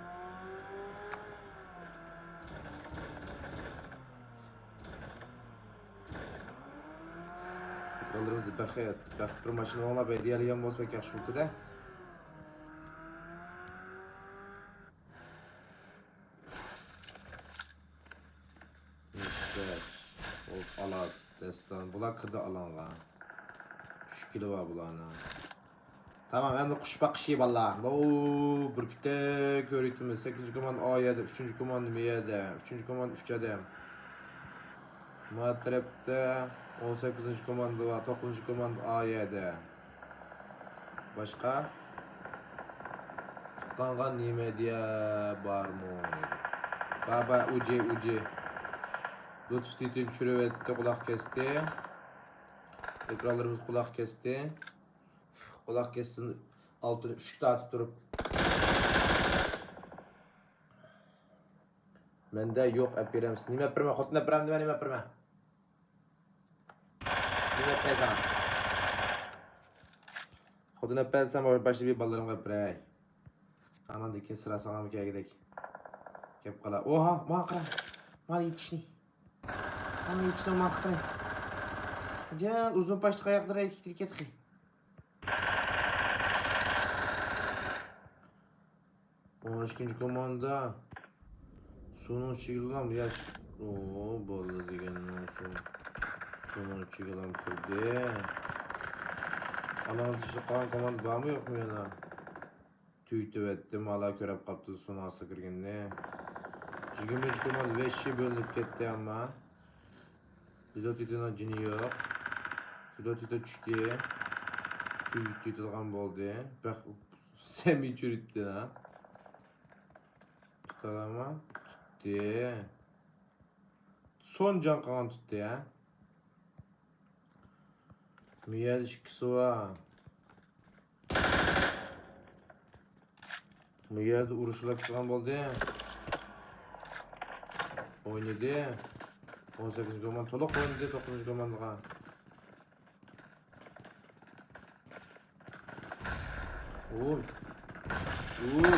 ئېكرانلىرىمىزدا بەخت، بەخت بىر ماشىنا ئوڭلاپ ھەدىيەلىگەن بولسا بەك ياخشى بولۇپتۇ-دە. ئوف، ئالاس، دەستان. بۇلار كىردى ئالانغا. ئۈچ كىلو بار بۇلارنىڭ. تامام، ئەمدى قۇش باقىشى، بالىلار. ئوو، بۈركۈتتەك كۆرۈۋېتىمىز. سەككىزىنچى كوماندا ئا يەردە، ئۈچىنچى كوماندا بى يەردە، ئۈچىنچى كوماندا ئۈچ ئادەم. ما تەرەپتە ئون سەككىزىنچى كوماندا بار، توققۇزىنچى كوماندا ئا يەردە. باشقا؟ تۇتقانغا نېمە دېيە بارمۇ؟ بار، بار، ئۇجى، ئۇجى. لۇتۇف تېتىنى چۈشۈرۈۋەتتى، قۇلاق كەستى. ئېكرانلىرىمىز قۇلاق كەستى. قۇلاق كەسسۇن، ئالتۇن ئۈشۈك تارتىپ تۇرۇپ. مەندە يوق، ئەپ بېرەمسىز؟ نېمە ئەپ بېرىمەن؟ خوتۇن ئەپ بېرەم دېمە، نېمە ئەپ بېرىمەن؟ نېمە ئەپ بېرەي ساڭا؟ خوتۇن ئەپ بەرسەم، باشتا بىر بالىلىرىمغا ئەپ بېرەي. ئاناندىن كېيىن سىرا ساڭىمۇ كەلگۈدەك. كەپ قالا. ئوھا، ماڭا قارا. مانا يېتىشنى. مانا يېتىشنى ماڭا قارا. جان، ئۇزۇن پاشتىق ئاياقلىرى ئىككىدە كەتخى. ئون ئىككىنچى كوماندا. سۇنىڭ ئىچىگىلا ياش. ئوو، بولدى دېگەننىڭ سۇ. سۇنىڭ ئىچىگىلا كىردى. ئاناڭ تېشىدا قالغان كوماندا بارمۇ يوقمۇ يەنە؟ تۈگىتىۋەتتىم، ھالا كۆرۈپ قاپتۇ سۇنىڭ ئاستىغا كىرگىنىنى. يىگىرمىنچى كوماندا ۋەھشىي بۆلۈنۈپ كەتتى ئەمما. دېلو تېتىنىڭ جېنى يوق. دېلو تېتى چۈشتى. تۈگىتىدىغان بولدى. بەخ-، سەمىي چۈرۈتتى ھە. تۇتالامۇ؟ تۇتتى. سون جان قالغان تۇتتى ھە. مۇ يەردە ئىككىسى بار. مۇ يەردە ئۇرۇشلار كىرغان بولدى. ئوينىدى. ئون سەككىزىنچى كوماندا تولۇق ئوينىدى توققۇزىنچى كوماندىغا. ئۇي. ئۇي.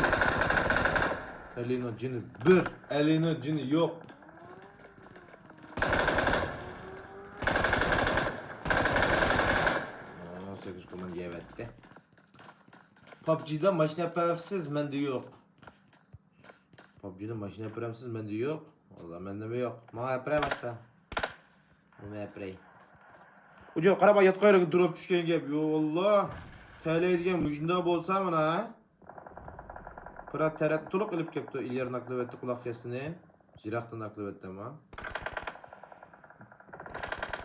ئەلىنىڭ جېنى بىر، ئەلىنىڭ جېنى يوق. ئون سەككىز كوماندا يەۋەتتى. پابجىدا ماشىنا ئەپەرەمسىز، مەندە يوق. پابجىدا ماشىنا ئەپەرەمسىز، مەندە يوق. ۋاللا مەندىمۇ يوق. ماڭا ئەپىرەي باشتا. نېمە ئەپىرەي؟ ئۇجا قاراپ، ياتقان يەرگە دروپ چۈشكەن گەپ. يو، ۋاللا. تەلەيدىگەن مۇشۇنداق بولسا مانا، ھە؟ پىرات تەرەتنى تولۇق ئېلىپ كەپتۇ. ئىليار ناكلىۋەتتى قۇلاق كەسىنى. يىراقتىن ناكلىۋەتتى ئەمما.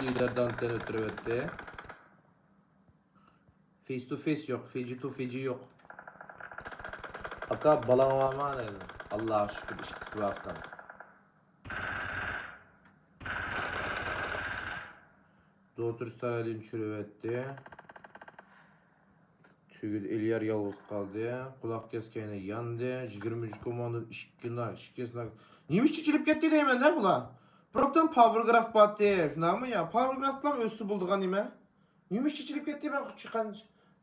ئىليار دانتېنى ئۆتتۈرۈۋەتتى. فېيس تو فېيس يوق، فېيجى تو فېيجى يوق. ئاكا، بالاڭ بارمۇ دەيدۇ. ئاللاغا شۈكۈر، ئىككىسى بار ئۇكام. دوتۇر ستالىننى چۈشۈرۈۋەتتى. تۈگىدى، ئېلىيار يالغۇز قالدى. قۇلاق كەسكەينى ياندى. يىگىرمىنچى كوماندىدىن ئىككى ناك، ئىككى ناك. نېمە ئىشقا چېلىپ كەتتى دەيمەن-دە بۇلار. بىر ئوبدان پاۋېر گراف بارتى، شۇنداقمۇ يا؟ پاۋېر گراف بىلەن ئۆتسە بولىدىغان نېمە؟ نېمە ئىشقا چېلىپ كەتتى مەن چىققان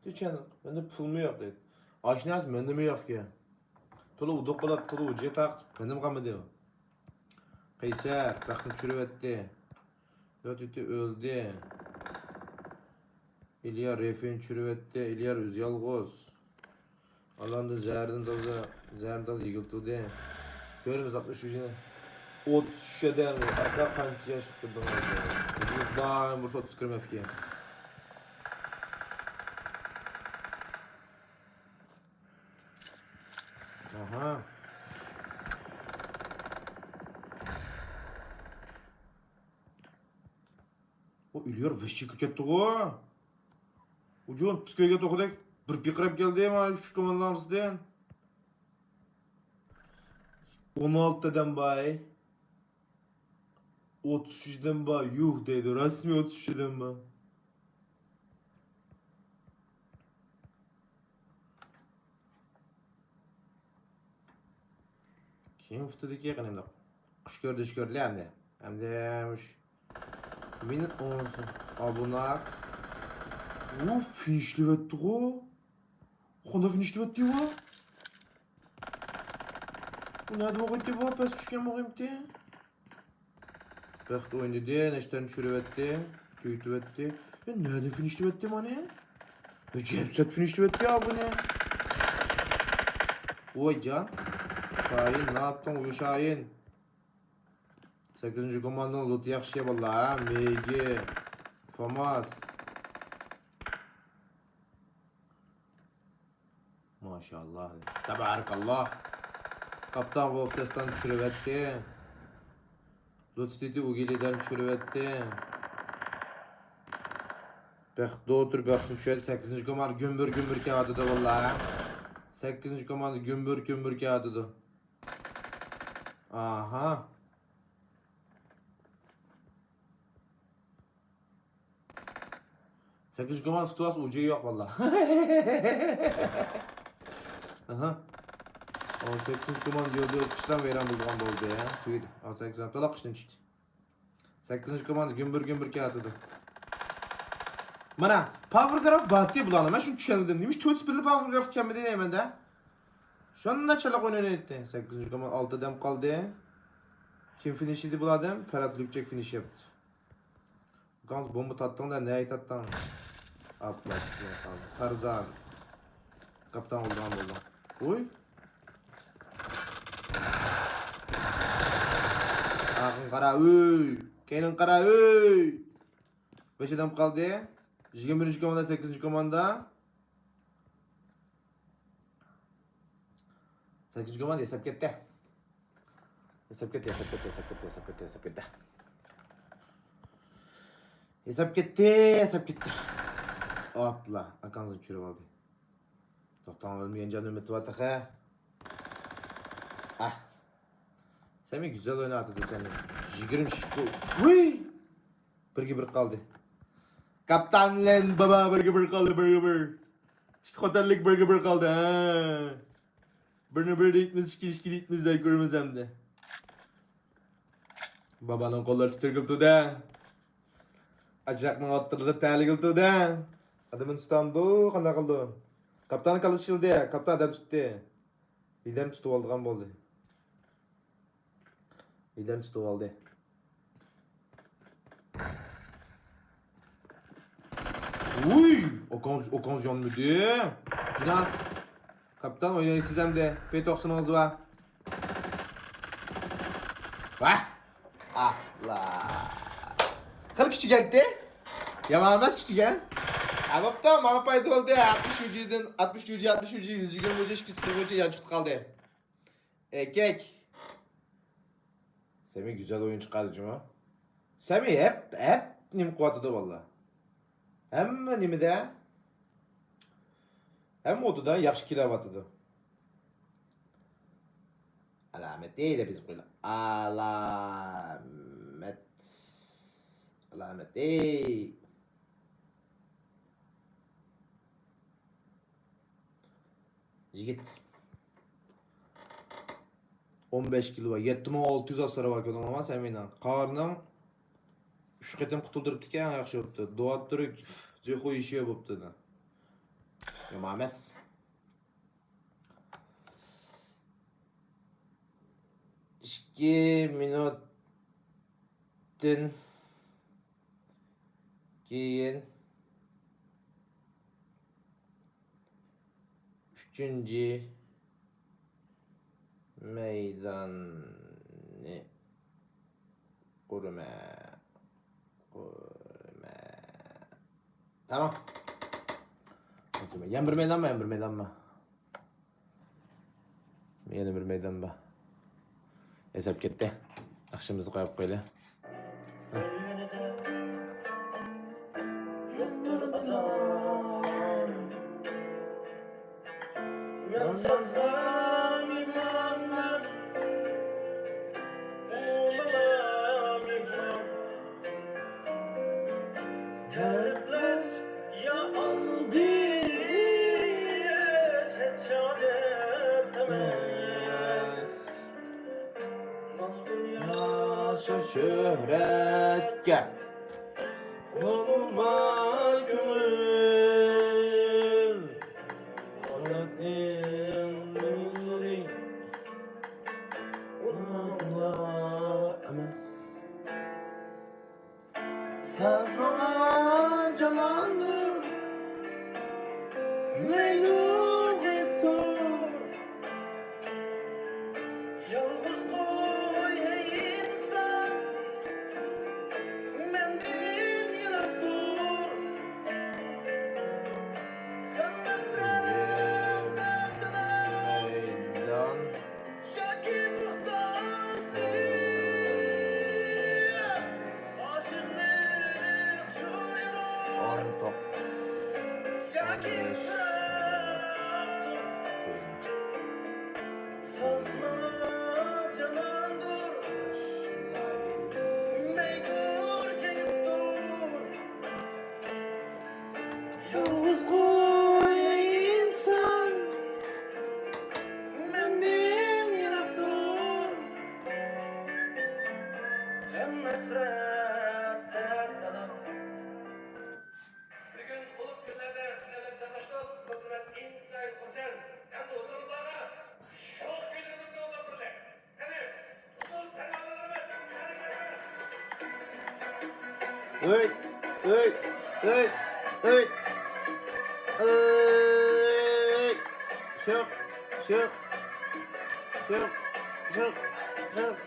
دېچەن. مەندە پۇلمۇ يوق دەيدۇ. ئاشۇ نەرسە مەندىمۇ يوقكەن. تولا ئۇدۇق بولاپ، تولا ھۇججەت تارقىتىپ، مەندىمۇ قالمىدى. قەيسەر بەختنى چۈشۈرۈۋەتتى. ياتىتى ئۆلدى. ئىليار رېفىنى چۈشۈرۈۋەتتى. ئىليار ئۆزى يالغۇز. ئالاندىن زەھەردىن تازا، زەھەردىن تازا يىگىلتىلدى. كۆرىمىز ئاتمىش ئۈچىنى. ئوتتۇز ئۈچ ئادەم، ئاكا قانچە ياش قىلدىڭىز؟ دائىم بىر ئوتتۇز كىرمەپكەن. ئاھا. ئۇ ئىليار ۋەھشىي كىرىپ كەتتىغۇ. ئۇجۇن پۈتكەيگە توخۇدەك بىر پىقىراپ كەلدى مانا ئۈچ كوماندىنىڭ ئارىسىدىن. ئون ئالتە ئادەم بار. ئوتتۇز ئۈچ ئادەم بار. يۇھ دەيدۇ. رەسمىي ئوتتۇز ئۈچ ئادەم بار. كېيىن ئۇتتىدىكى قېنى ئۇنداق. خۇش كۆردى، خۇش كۆردى ئەمدى. ئەمدى مۇش مىنۇت ئونسۇن. ئابۇناك. ئۇ فىنىشلىۋەتتىغۇ. قانداق فىنىشلىۋەتتى بۇ؟ بۇ نەدە بولغىيتتى بۇ؟ پەس چۈشكەن بولغىيمتى؟ بەخت ئوينىدى، نەشتەرنى چۈشۈرۈۋەتتى، تۈگىتىۋەتتى. يا نەدە فىنىشلىۋەتتى مانى؟ ئەجەب سەت فىنىشلىۋەتتى يا بۇنى. ۋاي جان. شاھىن، ناتتىڭ ئۇ شاھىن. سەككىزىنچى كوماندىنىڭ لوتى ياخشى باللا، ھە؟ مېگى، فاماس. ماشائاللا. تەبارىكاللا. كاپتان ۋولف تېستان چۈشۈرۈۋەتتى. لۇتفىتى ئۇگىلىدەن چۈشۈرۈۋەتتى. بەخت دوتۇر بەختنى چۈشۈرۈۋەتتى. سەككىزىنچى كوماندا گۈمبۈر گۈمبۈر كېلىۋاتىدۇ، باللا. سەككىزىنچى كوماندا گۈمبۈر گۈمبۈر كېلىۋاتىدۇ. ئاھا. سەككىزىنچى كوماندا ئۇستىۋاس ئۇجى يوق، باللا. ئاھا. ئون سەككىزىنچى كوماندا يولدا ئۆتۈشلەر ۋەيران بولىدىغان بولدى، ھە؟ تۈگىدى. ئون سەككىز تولا قىشتىن چۈشتى. سەككىزىنچى كوماندا گۈمبۈر گۈمبۈر كېلىۋاتىدۇ. مانا، پاۋېر گراف باتتى بۇلارنىڭ. مەن شۇنى چۈشەنمىدىم. نېمىش تۆت سپىللى پاۋېر گراف كەلمىدى دەيمەن-دە. شۇنداق چالاق ئوينايتتى. سەككىزىنچى كوماندا ئالتە ئادەم قالدى. كىم فىنىش ئىدى بۇلاردىن؟ پەرھات لۈكچەك فىنىش ياپتى. گاڭز بومبا تاتتىڭ-دە، نەگە تاتتىڭ؟ ئاپلا چۈشمەي قالدى. تارزان. كاپتان ئولتۇرغان بولدى. ئۇي. ئارقىڭغا قارا، ئۆي. كەينىڭگە قارا، ئۆي. بەش ئادەم قالدى. يىگىرمە بىرىنچى كوماندا، سەككىزىنچى كوماندا. سەككىزىنچى كوماندا ياساپ كەتتى. ياساپ كەتتى، ياساپ كەتتى، ياساپ كەتتى، ياساپ كەتتى، ياساپ كەتتى. ياساپ كەتتى، ياساپ كەتتى. ئاپلا، ئاكاڭىزنى چۈشۈرۈپ ئالدى. توختاڭ، ئۆلمىگەن جان ئۈمىدى بار تېخى. ئاھ. سەمى گۈزەل ئويناۋاتىدۇ سەمى. يىگىرمە ئىككى. ۋۇي! بىرگە بىر قالدى. كاپتان بىلەن بابا بىرگە بىر قالدى، بىرگە بىر. ئىككى خوتەنلىك بىرگە بىر قالدى، ھە. بىرنى بىر دەيتمىز، ئىككىنى ئىككى دەيتمىز دەپ كۆرىمىز ئەمدى. بابانىڭ قوللىرى تىترىگىلى تۇردى. ئاچاقنىڭ ئوتتۇرىدا تەلىگىلى تۇردى. ئادىمىنى تۇتامدۇ، قانداق قىلىدۇ؟ كاپىتاننىڭ كاللىسى شىلدى. كاپىتان ئادەم تۇتتى. لىدەرنى تۇتۇۋالىدىغان بولدى. لىدەرنى تۇتۇۋالدى. ۋۇي! ئوكاڭ، ئوكاڭ يانمىدى. جىناس. كاپىتان ئوينايسىز ئەمدى. پى توقسىنىڭىز بار. ۋاھ! ئاھلا. خېلى كىچىكەنتى. يامان ئەمەس كىچىكەن. ھە، بوپتۇ، ماڭا پايدا بولدى. ئاتمىش يۇجىدىن، ئاتمىش يۇجى، ئاتمىش يۇجى، يۈز يىگىرمە يۇجى، ئىككى يۈز قىرىق يۇجى يان چىقىپ قالدى. ئەركەك. سەمى گۈزەل ئويۇن چىقاردى جۇمۇ. سەمى ھەپ، ھەپ نېمە قىلىۋاتىدۇ باللا. ھەممە نېمىدە. ھەممە ئوتىدا ياخشى كېلىۋاتىدۇ. ئالامەتى دەپ يېزىپ قويىلى. ئالامەت. ئالامەتى. يىگىت. ئون بەش كىلو بار، يەتتە مىڭ ئالتە يۈز ئاسرارى بار كۆرۈڭلارما سەمىنىڭ. قارنىڭ ئۈچ قېتىم قۇتۇلدۇرۇپتىكەن، ياخشى بوپتۇ. دوۋات تۈرك، زۆخۇ يېشىۋە بوپتۇ. يامان ئەمەس. ئىككى مىنۇتتىن كېيىن ئۈچىنچى مەيداننى قۇرىمەن. قۇرىمەن. تامام. يەنە بىر مەيدانمۇ، يەنە بىر مەيدانمۇ؟ يەنە بىر مەيدان بار. ھېساب كەتتى. ناخشىمىزنى قويۇپ قويىلى. شۆھرەتكە بولما كۆڭۈل. ئۇنىڭلا ئەمەس. ساز ماڭا جاناندۇر، مەيلى جىم تۇر. يالغۇز قوي، ھەي ئىنسان، مەندىن يىراق تۇر. غەم ھەسرەت دەردىنى ياكى موھتاجلىق، ئاشىقلىق شۇ ئۇرۇق، ياكى پىراقتۇر. ساز ماڭا جاناندۇر، مەيدۇر كەيپتۇر. يالغۇز قوي ئىنسان، مەندىن يىراق تۇر. غەم ھەسرەت دەردىنى. بۈگۈن ئۇلۇغ كۈنلەردە سىلەر بىلەن دىدارلاشتۇق. بۇ كۈن مەن ئىنتايىن خۇرسەن ھەمدە ھۇزۇرۇڭلاردا شوخ كۈيلىرىمىزنى ئويناپ بېرىلى. قېنى، ئۇسسۇل تەرانىلىرىمىز، تەرانىلىرىمىز. ئۆي، ئۆي، ئۆي، ئۆي. ئۆي. شوخ، شوخ، شوخ، شوخ، شوخ.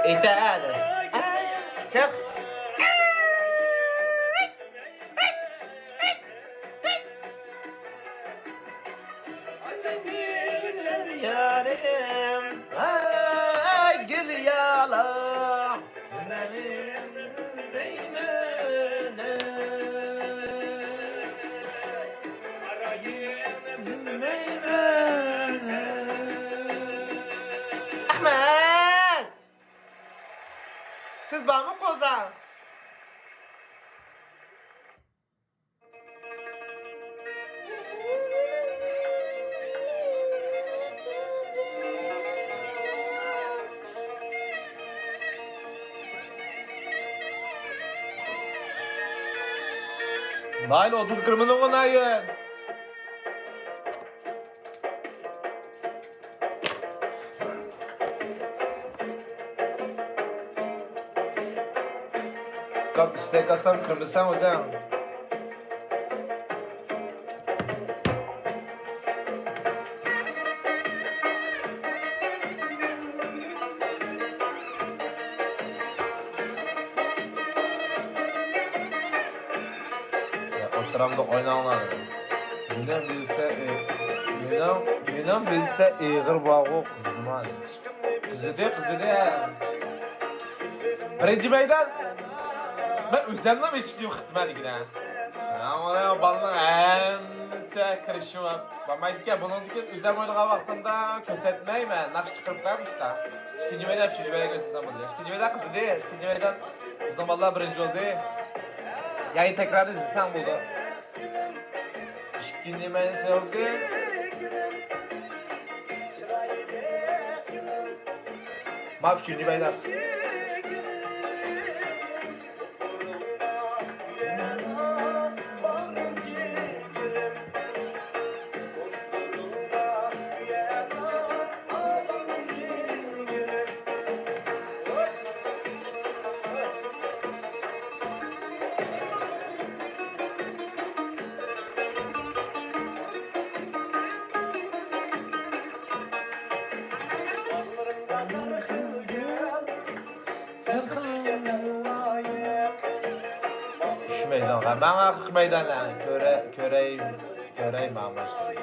ئېيتە ھەدە. چىق. يارىم، ئاي گۈل يالا، نېمە دەيمەن؟ ئەخمەت! سىز بارمۇ قوزا؟ Nein, oder Kriminal, nein. قاپ ئىستەك ئالسام كىرمىسەڭ ئۆزۈڭ. يا، ئوتتۇرامدا ئويناڭلار. مېنىڭ بىلسە، ئى، مېنىڭ، مېنىڭ بىلسە ئېغىر بارغۇ قىزىدىما. قىزىدى، قىزىدى. بىرىنچى مەيدان. مەن ئۆزۈمنىڭ ئىچىدە يوقىتىمەن دېگىنە. يا، بالىنىڭ ھەممىسى كىرىشىۋاپ. بولمايدىكەن، بۇنىڭدىكى ئۆزۈم ئوينىغان ۋاقتىمدا كۆرسەتمەيمەن، ناخشا چىقىرىپ قويمىشتا. ئىككىنچى مەيدان، ئۈچىنچى مەيدان كۆرسەتسەم بولدى. ئىككىنچى مەيدان قىزىدى، ئىككىنچى مەيدان بىزنىڭ بالىلار بىرىنچى بولدى. يەنى تەكرار ئىزدىسەڭ بولدى. ئىككىنچى مەيدان سۆزى. ما ئۈچىنچى مەيدان. ئۈچ مەيدانغا، ماڭا ئۈچ مەيدان، كۆرە-، كۆرەي، كۆرەي، ماڭا باشلايدۇ.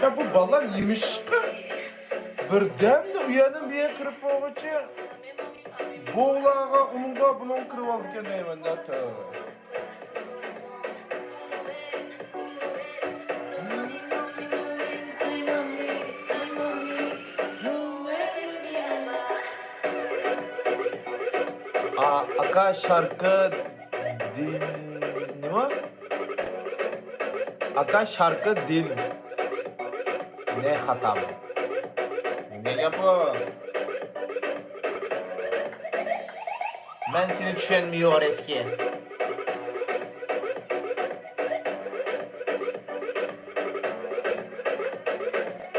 يا بۇ بالا نېمىشقا بىردەمدە ئۇ يەردىن بۇ يەرگە كىرىپ بولغۇچە بۇلارغا، ئۇنىڭغا، بۇنىڭغا كىرىپ ئالىدىكەن دەيمەن-دە، تۆۋە. ئا-، ئاكا شاركا دىن نېمە؟ ئاكا شاركا دىن. نە خاتام؟ نە گەپ بۇ؟ مەن سېنى چۈشەنمىيورېتكى.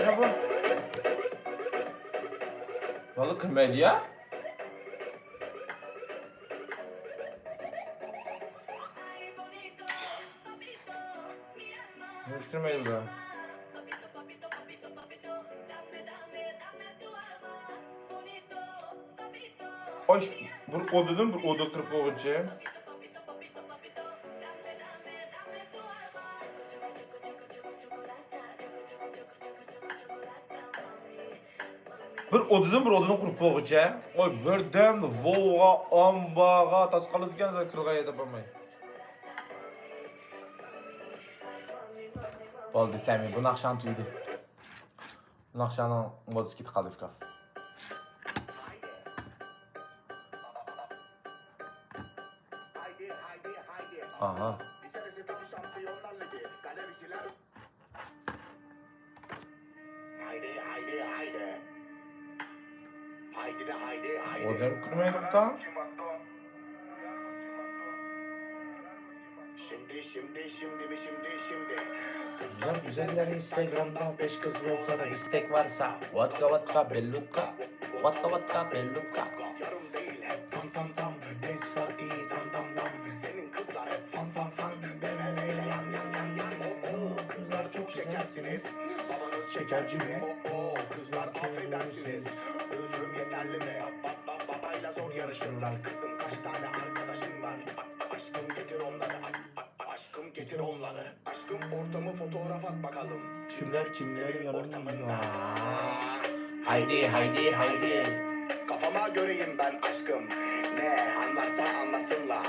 نە بۇ؟ ۋاللا كىرمەيدۇ يا. نېمە ئۈچۈن كىرمەيدۇ بۇ؟ خوش، بىر ئودىدىن بىر ئودىغا كىرىپ بولغۇچە. بىر ئودىدىن بىر ئودىنى قۇرۇپ بولغۇچە. ئوي، بىردەم ۋوۋغا، ئامباغا تاسقالىدىكەن، كىرغان يەردە بولماي. بولدى، سەمى، بۇ ناخشاڭ تۈگىدى. بۇ ناخشاڭنىڭ مودىسى كېتىپ قالدى، ئۇكا. ئاھا. ھايدى، ھايدى، ھايدى. ھايدى، ھايدى، ھايدى. ئادەم كىرمەيدۇ. شىمدى، شىمدى، شىمدىمۇ شىمدى، شىمدى. قىزلار گۈزەللەر ئىنستاگرامدا، بەش قىز بولسا، ئىستەك بارسا. ۋاتكا، ۋاتكا، بېللۇكا. ۋاتكا، ۋاتكا، بېللۇكا. يارىم دېيىل ھەپ تام، تام، تام. دەسساتى دام، دام، دام. سېنىڭ قىزلار ھەپ فان، فان، فان. بەمەۋەيلە يان، يان، يان، يان. ئو، ئو، قىزلار چوق شېكەرسىنىز. بابىڭىز شېكەرچىمۇ؟ ئو، ئو، قىزلار ئافېدەرسىنىز. ئۆزرۈم يېتەرلىمۇ؟ با، با، با، بايلا زور يارىشىرلار. قىزىم، قاش تانە ئاركاداشىڭ بار؟ ئا، ئا، ئاشقىم، گېتىر ئونلارنى. ئا، ئا، ئاشقىم، گېتىر ئونلارنى. ئاشقىم، ئورتىمۇ فوتوغراف ئات باقالىم. كىملەر، كىملەر يارىمىدا؟ ھايدى، ھايدى، ھايدى. كافاما گۆرەيىم بەن ئاشقىم. نە ئاڭلارسا ئاڭلاسىنلار.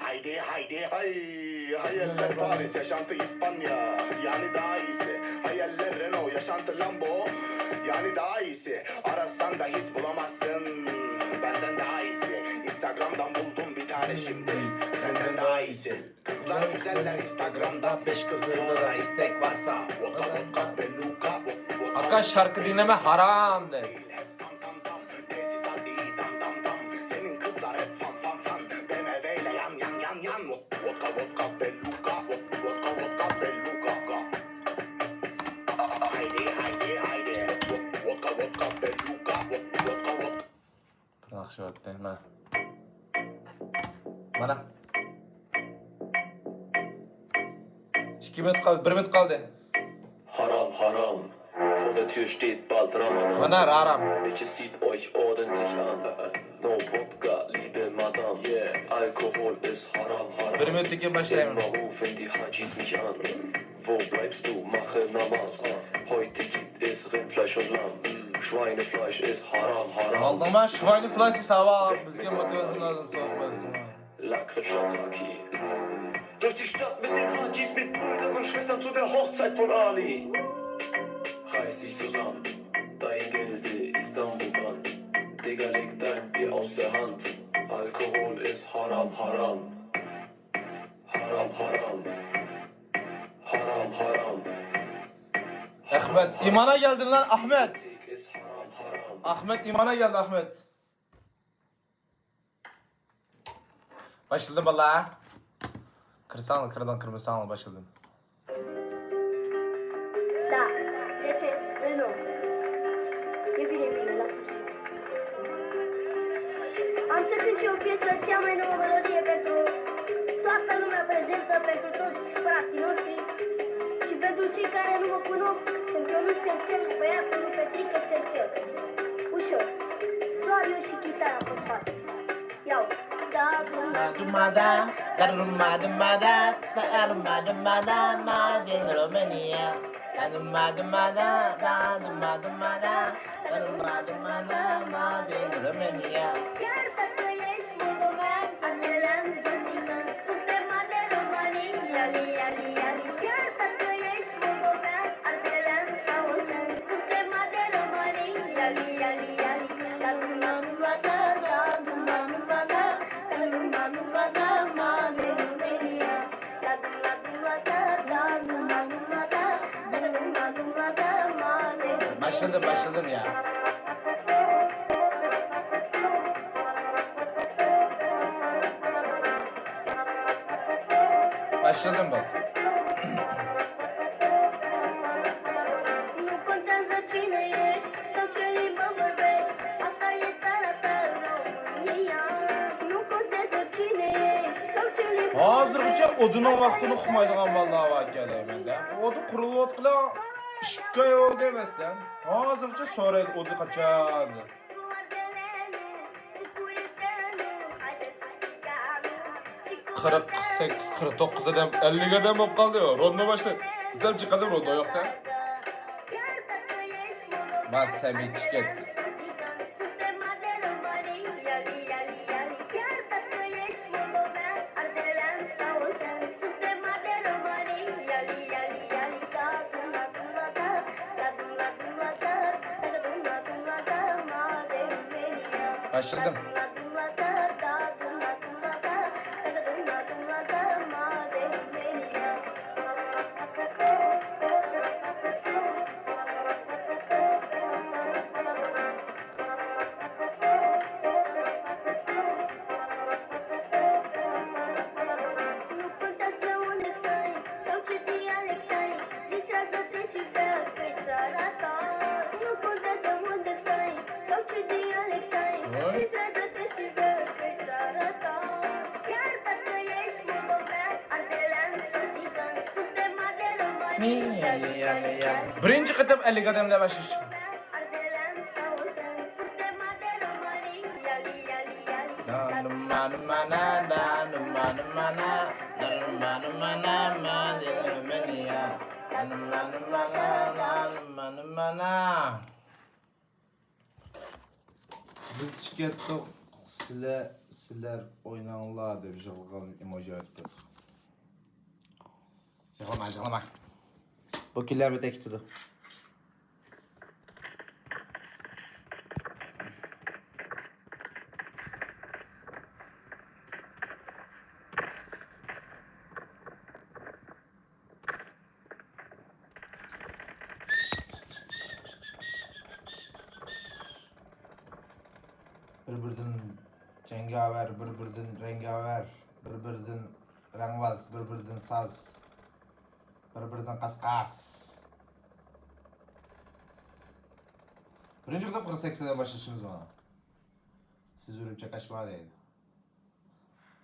ھايدى، ھايدى، ھاي. ھاياللار پارىس، ياشانتى ئىسپانىيە، يەنى دايىسى. ھاياللار رېنو، ياشانتى لامبو، يەنى دايىسى. ئاراساندا ھېچ بولامازسەن بەندەن دايىسى. ئىنستاگرامدان بۇلدۇم بىر تانە شىمدى سەندەن دايىسى. قىزلار گۈزەللەر ئىنستاگرامدا، بەش قىز بولغان ئىستەك بارسا. ۋودكا، ۋودكا، بېللۇكا، ۋودكا. ئاكا شاركا دىنلىمە، ھارام دەي. تام، تام، تام، تېزىسات ئى، تام، تام، تام. سېنىڭ قىزلار ھەپ فان، فان، فان. بەمەۋەيلە يان، يان، يان، يان. ۋودكا، ۋودكا، بېللۇكا، ۋودكا، ۋودكا، بېللۇكا. ھايدى، ھايدى، ھايدى. ۋودكا، ۋودكا، بېللۇكا، ۋودكا، ۋودكا. بىر ناخشا ئۆتتى، مانا. مانا. ئىككى مىنۇت قالدى، بىر مىنۇت قالدى. Haram, haram. Vor der Tür steht bald Ramadan. مانا، ھارام. Bitte zieht euch ordentlich an. No Wodka, liebe Madame. Yeah. Alkohol ist haram, haram. بىر مىنۇتتىن كېيىن باشلايمەن. Immer rufen die Hajis mich an. Wo bleibst du? Mache Namaz. Heute gibt es Rindfleisch und Lamm. Schweinefleisch ist haram, haram. ئالدىڭما؟ شۋاينفلايش ساۋاق. بىزگە موتىۋاتسىڭلار لازىم، سوراپ قويسىڭلار. Lakritz Shataki. Durch die Stadt mit den Hajis, mit Brüdern und Schwestern zu der Hochzeit von Ali. Reiß dich zusammen, dein Gelde Istanbul'dan. Digga, leg dein Bier aus der Hand. Alkohol ist haram, haram. Haram, haram. Haram, haram. ئەخمەت، ئىمانا كەلدىڭلار، ئەخمەت. ئەخمەت، ئىمانا كەلدى، ئەخمەت. باشلىدىم، بالىلار. كىرسەڭلار كىرىڭ، كىرمىسەڭلار باشلىدىم. Da, zece, Renault. E bine, bine, la sfârșit. Am să cânt și eu piesa cea mai nouă melodie pentru toată lumea prezentă, pentru toți frații noștri și pentru cei care nu mă cunosc, sunt Ionuț Cercel, băiatul lui Petrică Cercel. Ușor. Doar eu și chitara pe spate. Ia uite. Da, da, da. Dumada, da, dumada, dumada, da, dumada, dumada, made in Romania. باشلىدىم، باشلىدىم يا. باشلىدىم بۇ. ھازىرغىچە ئودىنىڭ ۋاقتىنى ئۇقمايدىغان بالىلار باركەن دەيمەن-دە. ئودا قۇرۇلۇۋاتقىلى ئىككى ئاي بولدى مەسىلەن. ھازىرغىچە سورايدۇ، ئودا قاچان دەپ. قىرىق سەككىز، قىرىق توققۇز ئادەم، ئەللىك ئادەم بولۇپ قالدى. روندو باشلىدى. بىزلەر چىقىدۇ روندو يوق-تە. ما سەمىي چىكەت. باشلىدىم. بىرىنچى قېتىم ئەللىك ئادەملەر باشلىشى. بىز چىقىپ كەتتۇق، سىلەر، سىلەر ئويناڭلار دەپ يىغلىغان ئېموجى ئايتىپ كەتتۇق. يىغلىما، يىغلىما. بۇ كۈنلەر بىتەك كېتىدۇ. بىر-بىرىدىن جەڭگاۋەر، بىر-بىرىدىن رەڭگاۋەر، بىر-بىرىدىن رەڭۋاز، بىر-بىرىدىن ساز، بىر-بىرىدىن قاسقاس. بىرىنچى قېتىم قىرىق سەككىزدىن باشلىشىمىز مانا. سىز ئۈرۈپ چاكاشما دەيدۇ.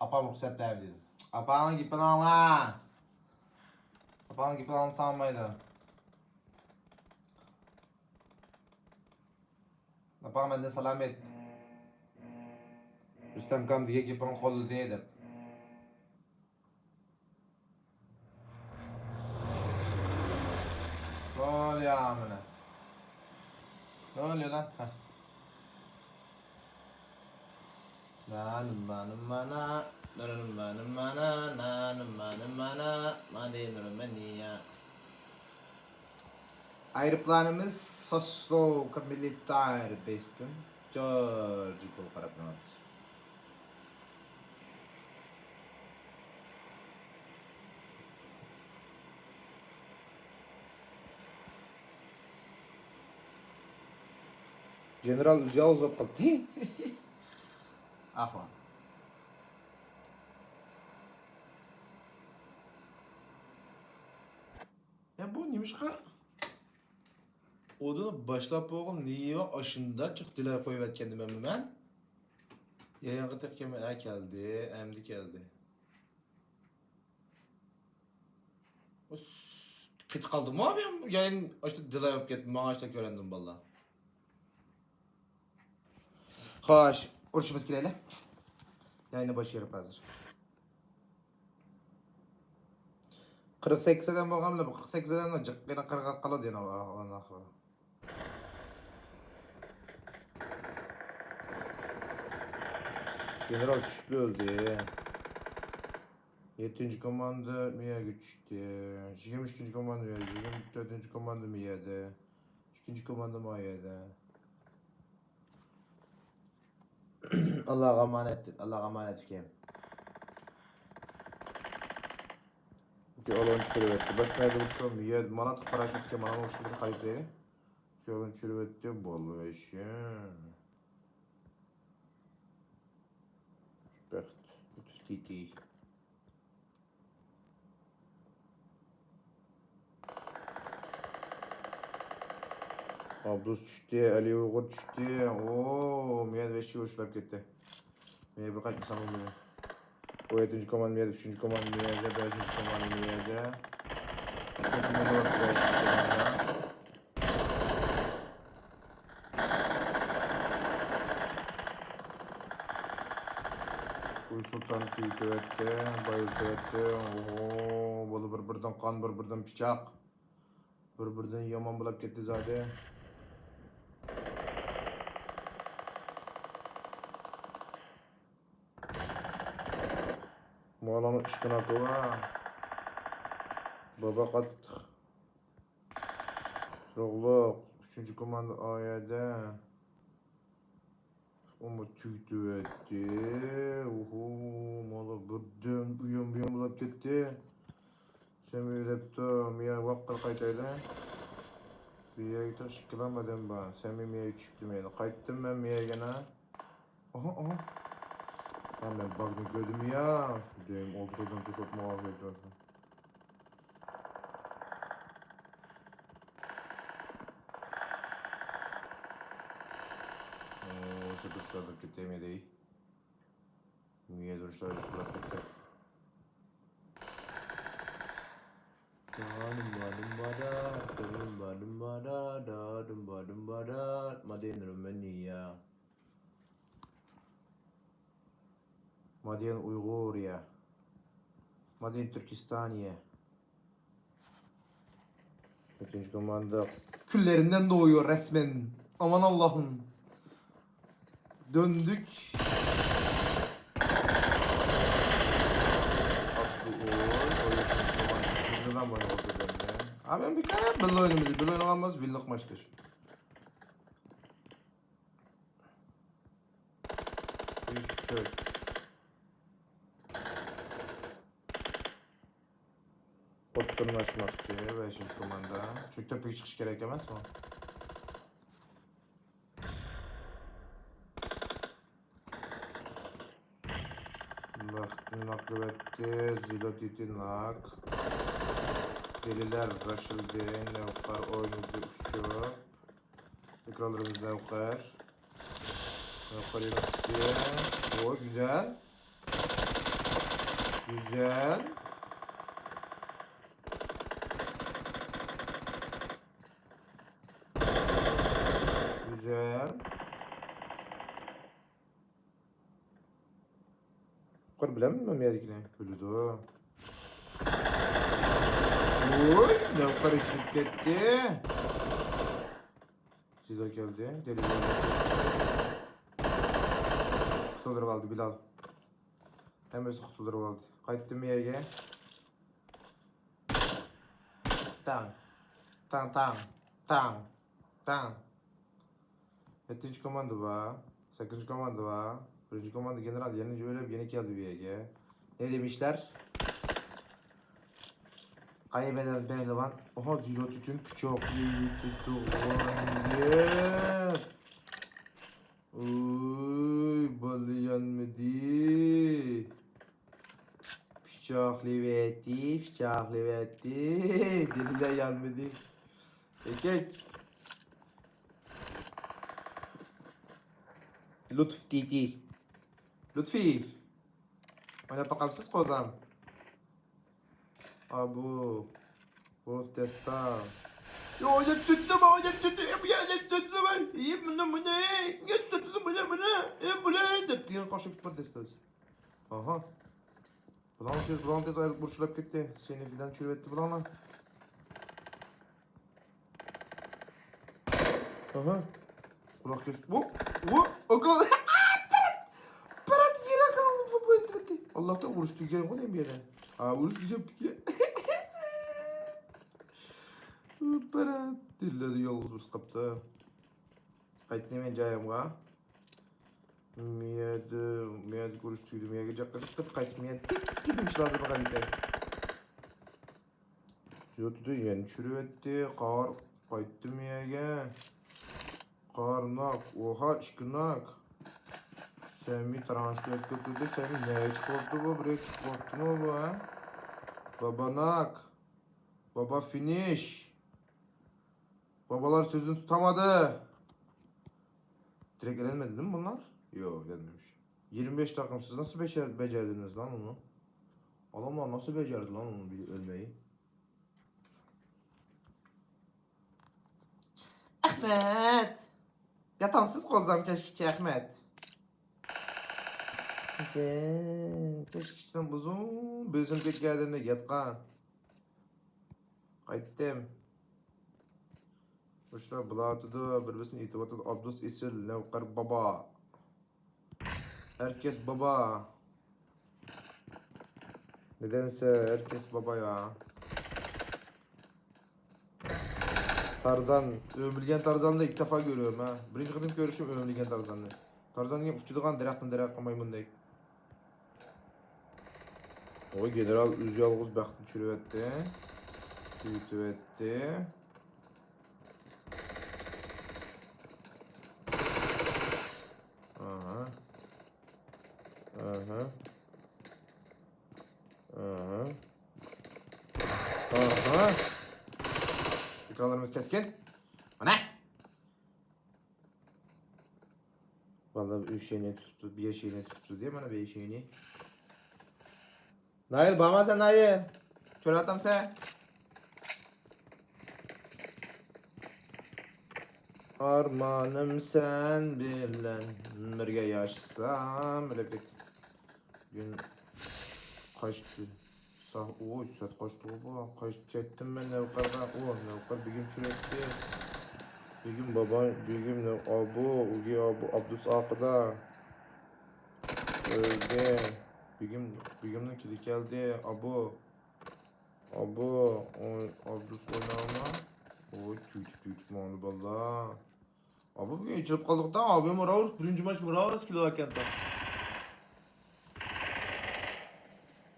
ئاپام رۇخسەت بەردى دېدى. ئاپاڭنىڭ گېپىنى ئاڭلا. ئاپاڭنىڭ گېپىنى ئاڭلىمىساڭ بولمايدۇ. ئاپاڭ مەندىن سالام ئېيت. رۇستەمكام دېگەن گېپىڭنى قوللىدى دەپ. بولىدۇ مانا. بولىدۇ. ھە. نانىمانىمانا، نۇرىمانىمانا، نانىمانىمانا، مادى نۇرمەنىيە. ئايروپىلانىمىز ساسلوۋكا مىلىتار بېيستىن جورجىكوغا قاراپ مېڭىۋاتىدۇ. گېنېرال ئۆزى يالغۇز بولۇپ قاپتۇ. ئاخۇن. يا بۇ نېمىشقا ئۇدۇل باشلاپ بولغان نېمە ئاشۇنداق جىق دېلەي قويۇۋەتكەندىمەنمۇ مەن؟ يايىنغا تېخى كەلمەي، ھە، كەلدى، ئەمدى كەلدى. ئۇس، قېتىپ قالدىمۇ يايىن ئاشۇ دېلەي بولۇپ كەتتى، ماڭا ئاشۇنداق كۆرۈندىمۇ بالىلار؟ خوش، ئۇرۇشىمىز كېلەيلى. ياينى بوش يېرىپ ھازىر. قىرىق سەككىز ئادەم بولغان بىلەن، قىرىق سەككىز ئادەمنىڭ جىققىنى قىرغاق قىلىدۇ يەنە. گېنېرال چۈشۈپ ئۆلدى. يەتتىنچى كوماندا مىيەگە چۈشتى. يىگىرمە ئىككىنچى كوماندا مىيەدە، يىگىرمە تۆتىنچى كوماندا مىيەدە. ئىككىنچى كوماندا ما يەردە. ئاللاغا ئامانەت، ئاللاغا ئامانەت ئۇكام. ئۇكا ئالان چۈشۈرۈۋەتتى. باشقا يەردە ئۇرۇشلار، يەر مانا پاراشوتكا مانا ئۇرۇشلار قايتى. ئۇكا ئالان چۈشۈرۈۋەتتى، بالىۋەشىم. بەخت، لۇتۇف تىتى. ئابدۇس چۈشتى، ئەلى ئۇيغۇر چۈشتى. ئوو، مىيەدە بەشىگە ئۇرۇشلاپ كەتتى. مىيەدە بىر قاچا ئىنسان بولمىدى. ئون يەتتىنچى كوماندا مىيەدە، ئۈچىنچى كوماندا مىيەدە، بەشىنچى كوماندا مىيەدە. ئۇيسۇلتان تۈگىتىۋەتتى، بايىتىۋەتتى. ئوھو، بۇلار بىر-بىرىدىن قان، بىر-بىرىدىن پىچاق. بىر-بىرىدىن يامان بولاپ كەتتى زادى. مالامۇ ئىشقىناكوۋا. بابا قاتتىق. تۇرۇقلۇق، ئۈچىنچى كوماندا ئا يەردە. ئۇمۇ تۈگىتىۋەتتى. ئوھو، مانا بىردىن ئۇيان بۇيان بولاپ كەتتى. سەمى دەپتۇ، مىيا ۋاققىر قايتايلى. بۇ يەرگە تېخى ئىككىلا ئادەم بار. سەمى مىيەگە چۈشۈپتۇ مەيلى. قايتتىم مەن مىيەگە يەنە. ئاھا، ئاھا. ھە، مەن باگنى كۆردۈم يا. شۇ دەيم ئولتۇرۇپ توسۇپ ماڭا كۆردۈم. ئوو، سېپىرسىزلىق كېتەلمىدى. نىيە تۇرۇشلار يۇقىرىلاپ كەتتى. دۇمبا دۇمبا دا، دۇمبا دۇمبا دا، دا، دۇمبا دۇمبا دا. مادين رومانىيە. مادين ئۇيغۇرىيە. مادين تۈركىستانىيە. Üçüncü komanda. Küllerinden doğuyor resmen. Aman Allah'ım. Döndük. Attı, oy, oy, üçüncü komanda. Bizden bana oldu bende. Abi, bir kere belli oyunumuz, belli oynanamaz, villik maçtır. Üç, dört. ئوتتۇرىنى ئاچماقچى، بەشىنچى كوماندا. چۆكتەپپىگە چىقىش كېرەك ئەمەسمۇ؟ بەختنى ناكلىۋەتتى، زىلوتىتى ناك. دېلىلەر راشىلدىن، نەۋقار ئوينىدى ئۇچۇپ. تەكرارلىرىمىز نەۋقار. نەۋقار يەنە چىقتى. ئو، گۈزەل. گۈزەل. گۈزەل. قۇر بىلەمدۇ مەن بۇ يەردىكىنى؟ بىلىدۇ. ۋوي، نەۋقار ئېچىلىپ كەتتى. زىدو كەلدى. دېرىزە. قۇتۇلدۇرۇپ ئالدى بىلال. ھەممىسى قۇتۇلدۇرۇپ ئالدى. قايتتىم يەرگە. تاڭ. تاڭ، تاڭ، تاڭ، تاڭ. يەتتىنچى كوماندا بار. سەككىزىنچى كوماندا بار. بىرىنچى كوماندا گېنېرال يەنە ئۆلۈپ، يەنە كەلدى بۇ يەرگە. نە دېمىشلەر؟ قايبەدەن پەھلىۋان. ئوھو، زىلو تۈتۈن پىچاقلىۋېتىدىغان گەپ. ئۇي، بالا يانمىدى. پىچاقلىۋەتتى، پىچاقلىۋەتتى. دېلىلەر يانمىدى. ئېكەك. لۇتۇف تىتى. لۇتفى. ئويناپ باقامسىز قوزام؟ ئابۇ. ئوف، دەستا. يو، ئويناپ تۇتتۇم، ئويناپ تۇتتۇم، يا، ئويناپ تۇتتۇم، ئەي، مۇنى، مۇنى، ئەي، نېگە تۇتتۇم، مۇنى، مۇنى، ئەي، بۇنى، دەپ دېگەن قوشۇپ كېتىپ بار دەستا. ئاھا. بۇلاڭ تېز، بۇلاڭ تېز ئايرىلىپ ئۇرۇشلاپ كەتتى. سېنى فىلان چۈشۈرۈۋەتتى بۇلاڭلار. ئاھا. قۇلاق كەس. ۋو! ۋو! ئاكا! پەرەت! پەرەت يىراق قالدىم، فۇتبول ئېتىۋەتتى. ئاللاھتان ئۇرۇش تۈگىگەن غۇ دەيمەن يەنە. ھا، ئۇرۇش تۈگەپتىكەن. پەرەت. دىللەردە يالغۇز بىرسى قاپتۇ. قايتتىم مەن جايىمغا. مىيەدە، مىيەدە ئۇرۇش تۈگىدى. مىيەگە جاققا چىقىپ قايتىپ مىيەدە تىك تىك دېمىشلاردا بار ئىدى. يوتىدى يەنە چۈشۈرۈۋەتتى. قار قايتتى مىيەگە. قار ناك. ئوھا، ئىككى ناك. سەمى تارانشلىۋەتكەن تۇردى. سەمى نەگە چىقىۋاپتۇ بۇ؟ بىرەر چىقىۋاپتىمۇ بۇ، ھە؟ بابا ناك. بابا فىنىش. بابالار سۆزىنى تۇتامادى. دىرەك ئېلەنمىدىمۇ بۇلار؟ يوق، ئېلەنمىمىش. يىگىرمە بەش تاقىم، سىز ناسىل بەشەر-، بەجەردىڭىز لان ئۇنى؟ ئاداملار ناسىل بەجەردى لان ئۇنى بىلىپ ئۆلمەي؟ ئەخمەت! ياتامسىز قوزام كەچكىچە ئەخمەت. جېن، كەچكىچىدىن ئۇزۇن بۆسۈن كەتكەندىن ياتقان. قايتتىم. مۇشۇلار بۇلاتىدۇ، بىر-بىرسىنى ئېتىۋاتىدۇ. ئابدۇس ئېسىل، لەۋقەر بابا. ھەركەس بابا. نېدەنسە ھەركەس بابا يا. تارزان، ئۆمۈلگەن تارزاننى ئىككى دەپە كۆرۈۋەم ھە. بىرىنچى قېتىم كۆرۈشۈم ئۆمۈلگەن تارزاننى. تارزان دېگەن ئۇچىدىغان دەرەختىن دەرەخكە مايمۇندەك. ئۇ گېنېرال ئۆزى يالغۇز بەختنى چۈشۈرۈۋەتتى. تۈگىتىۋەتتى. ئاھا. ئاھا. ئاھا. ئاھا. ئېكرانلىرىمىز كەسكىن. مانا. بالىلار ئۈچ يەرنى تۇتۇپتۇ، بىر يەرنى تۇتۇپتۇ دېيە، مانا بىر يەرنى. نايىل، بارما سەن، نايىل؟ كۆرۈۋاتامسەن؟ ئارمانىم سەن بىلەن بىرگە ياشىسام، ئۆلۈپ كەت. بۈگۈن قايتتى. سا-، ئۇي، سائەت قاچتىغۇ بۇ؟ قايتىپ كەتتىم مەن نەۋقەرگە. ئۇ، نەۋقەر بېگىم چۈشۈرەتتى. بېگىم بابا، بېگىم نەۋ-، ئابۇ، ئۇگى ئابۇ، ئابدۇس ئاقىدا. ئۆلدى. بېگىم، بېگىمنىڭ كېلى كەلدى. ئابۇ. ئابۇ، ئوي، ئابدۇس ئويناڭما؟ ئوي، تۈگىتىپ، تۈگىتىپ ماڭدى بالىلار. ئابۇ بۈگۈن ئېچىلىپ قالدۇق دا، ئابۇ مۇراۋۇر، بىرىنچى ماتچ مۇراۋۇر كېلىۋاتكەنتى.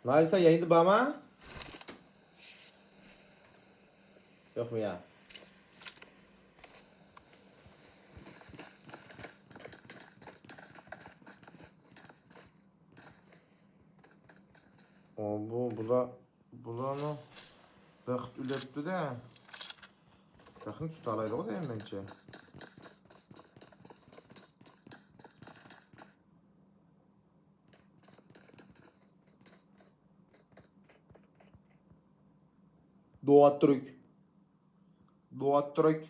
نايسا يەيدى بارما؟ يوقمۇ يا؟ ئابۇ بۇلار بۇلارنىڭ بەخت ئۆلەپتۇ-دە. بەختنى تۇتالايدىغۇ دەيمەن مەنچە. دوئاتتۇرۇك. دوئاتتۇرۇك.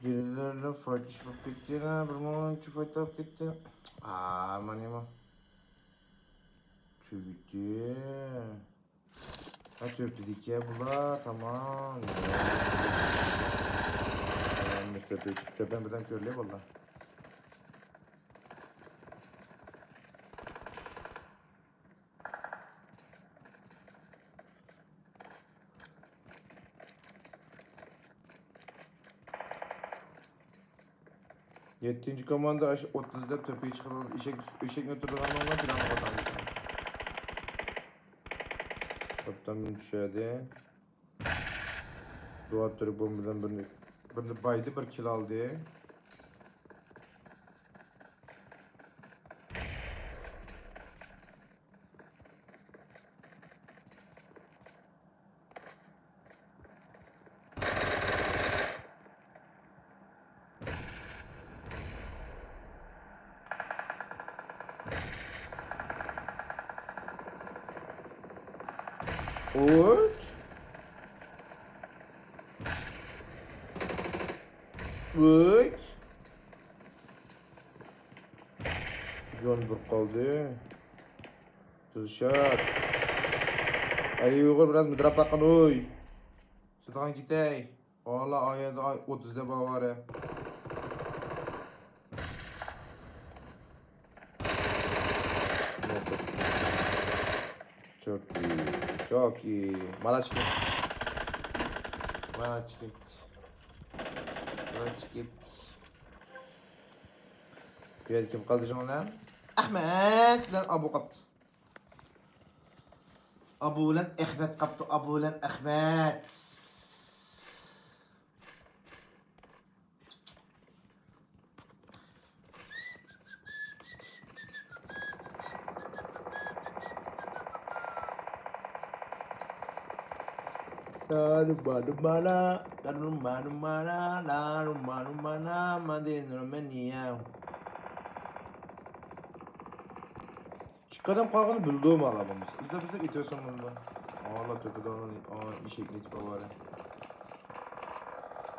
گېرىلەرنىڭ فايتىشى بولۇپ كەتتى يەنە. بىر مۇنچە فايت بولۇپ كەتتى. ئا، مانا ما. تۈگىدى. ھە، تۆپىدىكى بۇلار، تامام. تۆپىدىن بىردەم كۆرۈلە بالىلار. يەتتىنچى كوماندا ئاشۇ ئوتنى ئىزدەپ تۆپىگە چىقىدىغان ئېشەك، ئېشەكنى ئۆلتۈرىدىغان بولغان پىلانغا قاتناشتى. توپتان چۈشەردى. دوئاتتۇرۇك بومبىدىن بىرنى، بىرنى بايدى، بىر كىل ئالدى. ۋوي. ۋوي. جون بىر قالدى. دىلشات. ئەلى ئۇيغۇر بىراز مىدىراپ باققىن، ئۇي. سىدىغان كېتەي. ئالا ئايەدە ئاي ئوتتۇز دەپ ئاۋارە. چوكى، چوكى. مانا چىقىت. مانا چىقىت. مانا چىقىت. بۇ يەردە كىم قالدى جۇڭلار؟ ئەخمەت بىلەن ئابۇ قاپتۇ. ئابۇ بىلەن ئەخمەت قاپتۇ، ئابۇ بىلەن ئەخمەت. ئىككى ئادەم قالغىنى بىلدىم، ئالا بولمىسا. ئىزدەپ، ئىزدەپ ئېتىۋەرسەم بولىدۇ. ئالا تۆپىدە ئالا، ئا، ئېشەكنى ئېتىپ ئاۋارە.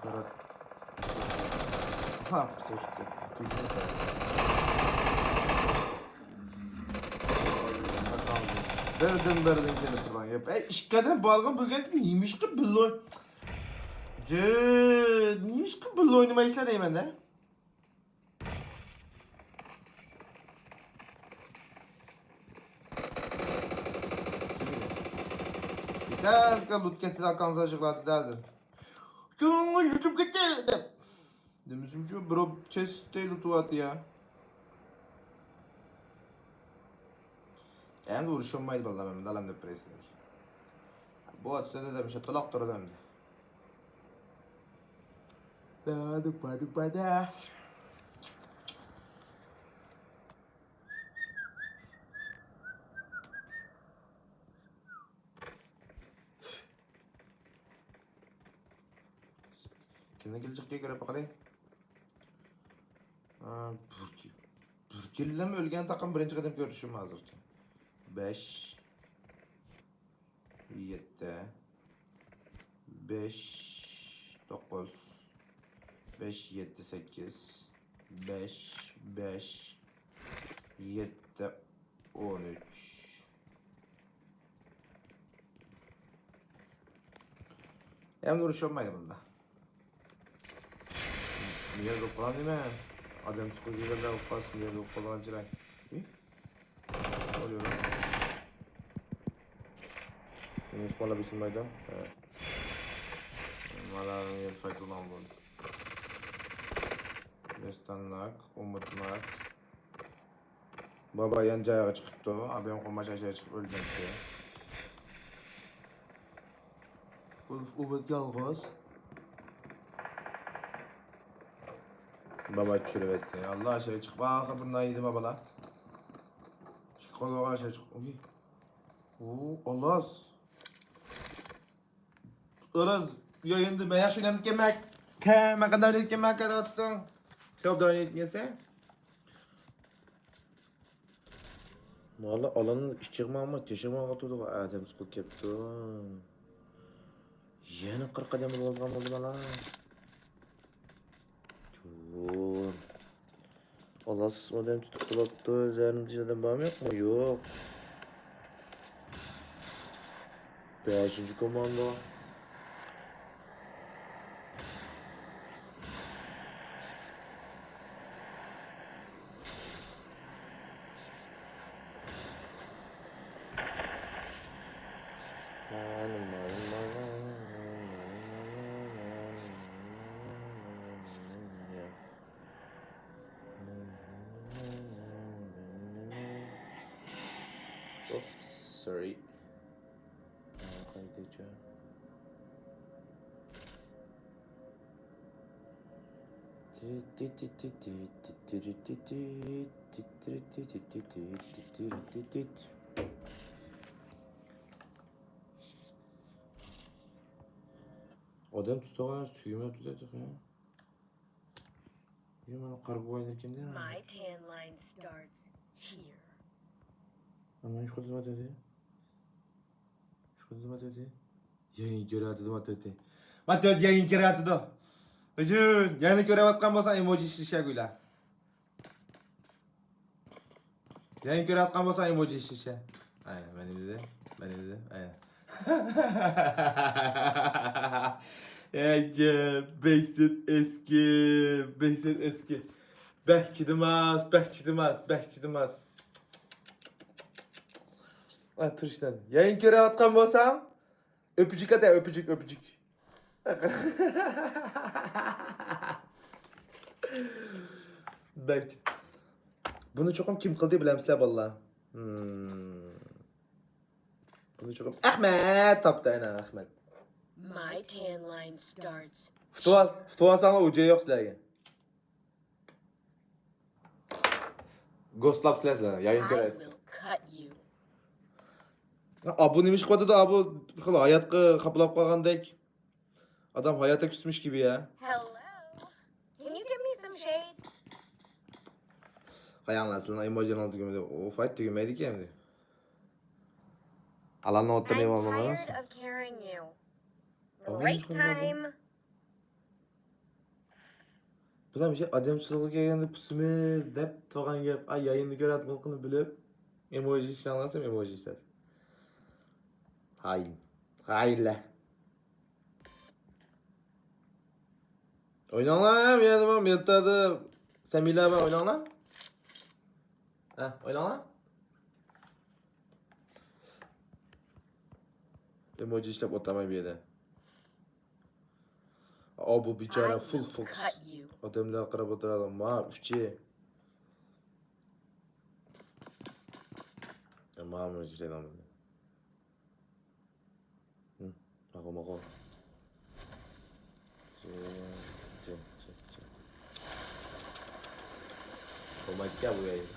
يارات. ھا، قىسا چىقتى. تۈگىدى. بىردىن، بىردىن كېلىپ تۇرغان گەپ. ئەي، ئىككى ئادەم بارغان بىلگەندە نېمىشقا بىللە ئوي-، جى، نېمىشقا بىللە ئوينىمايسىلەر دەيمەن-دە. بىكار، بىكار لوت كەتتى، ئاكاڭ زاجىغلاردا ھازىر. كۆڭۈل يۈتۈپ كەتتى دەپ. دېمىسىمچۇ، بىرو چېستەي لوتۇۋاتتى يا. ئەمدى ئۇرۇشۇلمايدۇ بالىلار، مەن دالام دەپ بېرەي سىلەرگە. بۇ ئاتسىدا دەم شەتتىلاق تۇرىدۇ ئەمدى. بادۇ، بادۇ، بادا. كىمنىڭ كېلىچىقى كۆرۈپ باقايلى. ھا، بىر كىل-، بىر كىللەم ئۆلگەن تاقىم بىرىنچى قېتىم كۆرۈشۈم ھازىرچە. بەش، يەتتە، بەش، توققۇز، بەش، يەتتە، سەككىز، بەش، بەش، يەتتە، ئون ئۈچ. ئەمدى ئۇرۇشۇلمايدۇ بۇندا. نېمە بولۇپ قالدى نېمە؟ ئادەم چىقىپ كەلگەندە بولۇپ قالسا، نېمە بولۇپ قالغان چىراي. ئى؟ نېمە بولۇپ قالدى؟ نېمە ئىش بالا بېسىلمايدۇ؟ ھە. مانا يەنە فايتىلىنىدىغان بولدى. دەستانلىق، ئۈمىدلىق. بابا يان جايغا چىقىپتۇ. ئابىم قوماچ ئاشاي چىقىپ ئۆلگەنتى. ئۇ، ئۇ بەك يالغۇز. بابا چۈشۈرۈۋەتتى. ئاللا ئاشاي چىقىپ ئاخىر بۇنداق يېدى بابالا. ئىككى قول بولغان ئاشاي چىقىپ. ئۇي. ئۇ، ئالاس. ئالاس. يا ئەمدى مەن ياخشى ئوينامدىكەنمەن. كە، مەن قانداق ئوينايدىكەنمەن، قاراۋاتىسىڭ. كىتاب ئوينايدىكەنسەن. مالا ئالاننىڭ ئىچىغا ماڭما، تېشىغا ماڭغا تۇرىدىغۇ ئادەم سوقۇپ كەپتۇ. يەنە قىرىق قەدەم بولۇۋالغان بولدى مالا. جۇۋۇن. ئالاس ئادەم تۇتۇپ قالاپتۇ. زەرنىڭ ئادەم بارمۇ يوقمۇ؟ يوق. بەشىنچى كوماندا. Oops, sorry. قايتىچۇ. ئادەم تۇتۇۋالغان تۈگىمەپتۇ تېخى. يا، مانا قارا بوۋايلار ئىكەن-دە. My tan line starts here. مانا يۇقىرىدا بار دېدى. شۇ يايىن كۆرۈۋاتىدۇ، ما تۆتى. ما تۆت يايىن كۆرۈۋاتىدۇ. ئۈچۈن، يەنە كۆرۈۋاتقان بولساڭ، ئېموجى ئىشلىشەگۈيلە. يەنە كۆرۈۋاتقان بولساڭ، ئېموجى ئىشلىشە. ئايە، مەن دېدىم، مەن دېدىم، ئايە. ئەجەب، بەھسەت ئەسكى، بەھسەت ئەسكى. بەك چىدىماس، بەك چىدىماس، بەك چىدىماس. ئا، تۇرۇشتىن. يايىن كۆرۈۋاتقان بولساڭ، ئۆپۈجۈك ئاتا، ئۆپۈجۈك، ئۆپۈجۈك. بەك. بۇنى چوقۇم كىم قىلدى بىلەمسىلەر بالىلار؟ ھىم. بۇنى چوقۇم ئەخمەت تاپتى، ئەنە ئەخمەت. My tan line starts. ئۇتۇۋال، ئۇتۇۋالساڭلار ئۇجى يوق سىلەرگە. گوستلاپ سىلەرسىلەر، يايىن I كۆرەرسىلەر. Will cut you. ئا، بۇ نېمە ئىش قىلىۋاتىدۇ؟ ئا، بۇ بىر خىل ھاياتقا خاپىلاپ قالغاندەك. ئادام ھاياتقا كۈسمۈش گىبى يا. Hello. Can you give me some shade? قاياڭلار سىلەرنىڭ ئېموجىلىرىڭلار تۈگىمىدى. ئۇ فايت تۈگىمەيدىكەن ئەمدى. ئالاننىڭ ئوتتۇرىنى I'm ئالمىغان tired ئەمەس. Of carrying you. ئا، بۇ نېمە ئىش قىلىۋاتىدۇ؟ Break time. بۇلار مۇشۇ ئادەم سۇلىغا كەلگەندە پۇسىمىز دەپ تۇرغان گەپ. ئاي، يايىندا كۆرەتتىم، قىلىپ بىلىپ. ئېموجى ئىشلەڭلار دېسەم، ئېموجى ئىشلەت. خائىن. خائىنلار. ئويناڭلار، بۇ يەردە بار، مىلتادا سەمىلە بار، ئويناڭلار. ھە، ئويناڭلار. ئېموجى ئىشلەپ ئولتۇرماي بۇ يەردە. ئاۋۇ بۇ بىچارە I فۇل will فوكۇس. Cut you. ئادەملەر قاراپ ئولتۇرالار. ما ئۈچى. ما مۇنچە سېلام. ھىم، ماقۇل، ماقۇل. جىم، جىم، جىم، جىم. بولمايدىكەن بۇ يايىن.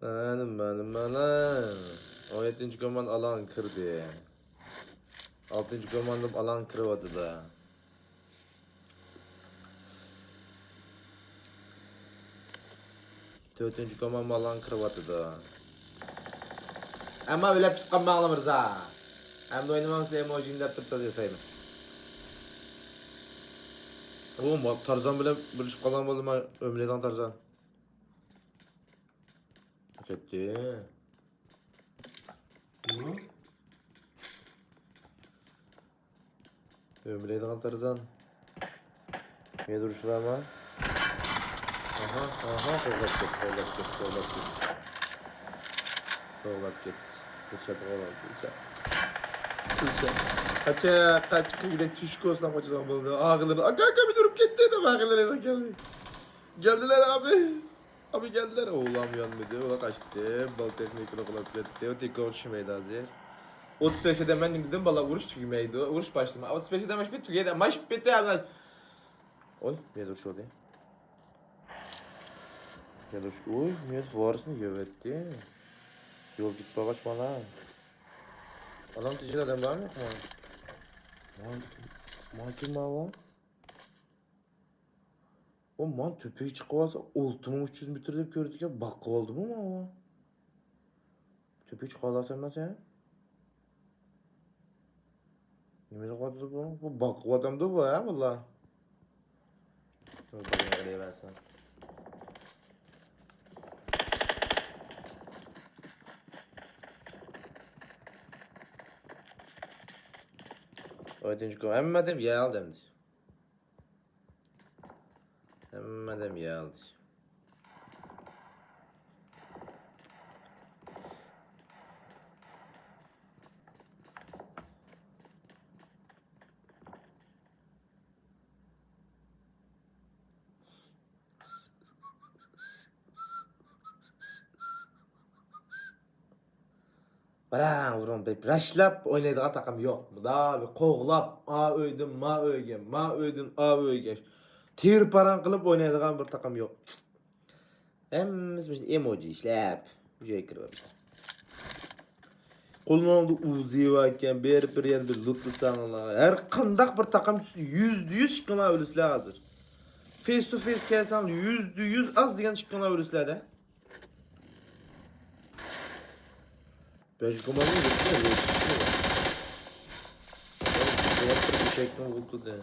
مانا، مانا، مانا. ئون يەتتىنچى كوماندا ئالانغا كىردى. ئالتىنچى كوماندام ئالانغا كىرىۋاتىدۇ. تۆتىنچى كوماندا ئالانغا كىرىۋاتىدۇ. ئەمما بىلەپ تۇتقان ماڭلا مىرزا. ئەمدى ئوينىمامسىلەر ئېموجىنى دەپ تۇرۇپتۇ ياسايمەن. ئۇ ما-، تارزان بىلەن بىرلىشىپ قالغان بولدى ما، ئۆمىلەيدىغان تارزان. كەتتى. ئۆمىلەيدىغان تارزان. مېنى ئۇرۇشلارما؟ ئاھا، ئاھا، قوغلاپ كەت، قوغلاپ كەت، قوغلاپ كەت. قوغلاپ كەت. قېچىپ قوغلاپ كەت. قاچا، قاچا، قاچا، قاچا، قاچا، تۈشكە ئوسلاپ قاچىدىغان بولدى. ئاغىلىرى، ئاكا، ئاكا، مېنى ئۇرۇپ كەتتى دەپ ئاغىلىرى كەلدى. كەلدىلەر، ئابى. ئابى كەلدىلەر. ئۇلارمۇ يانمىدى. ئۇلار قاچتى. بالا تېخنىكىنى قوغلاپ كەتتى. ئۇ تېكىغا چۈشمەيدۇ ھازىر. ئوتتۇز بەش ئادەم مەن نېمە دېدىم؟ بالىلار ئۇرۇش تۈگىمەيدۇ. ئۇرۇش باشلىما. ئوتتۇز بەش ئادەم ماش بىت تۈگەيدۇ. ماش بىتى ھەممە. ئوي، مېنى ئۇرۇش بولدى. مېنى ئۇرۇش. ئوي، مېنى ۋارىسنى يەۋەتتى. يول كېتىپ بارغاچ مانا. ئادام تېشىدا ئادەم بارمۇ؟ مان، مان كىم ماۋۇ؟ ئۇ مان تۆپىگە چىقىۋالسا، ئالتە مىڭ ئۈچ يۈز مېتىر دەپ كۆرىدىكەن، باققىۋالدىمۇ ماۋۇ؟ تۆپىگە چىقىۋالارسەن مەن سەن؟ نېمە قىلىۋاتىدۇ بۇ؟ بۇ باققىۋاتامدۇ بۇ، ھە، باللا؟ شۇ بالىنى قىلىۋەرسۇن. ئويدىنچۇكۇم، ھەممە ئادەم يەر ئالدى ئەمدى. ھەممە ئادەم يەر ئالدى. باراڭ بۇرۇن بىر راشلاپ ئوينايدىغان تاقىم يوق. مۇنداق بىر قوغلاپ، ئا ئۆيدىن ما ئۆيگە، ما ئۆيدىن ئا ئۆيگە. تېرە پاراڭ قىلىپ ئوينايدىغان بىر تاقىم يوق. ھەممىسى مۇشۇ ئېموجى ئىشلەپ، جاي كىرىۋەپتۇ. قولۇڭدا ئۇزى باركەن، بېرىپ بىر يەردە بىر لوتلىساڭلار. ھەر قانداق بىر تاقىم چۈشسە، يۈزدە يۈز ئىككىڭلار ئۆلىسىلەر ھازىر. فېيس تو فېيس كەلسەڭ، يۈزدە يۈز ئاز دېگەن ئىككىڭلار ئۆلىسىلەر-دە. بەش گۇماننىڭ يوقى يوق. بۇ بىر ئېشەكنىڭ ئولتۇردى.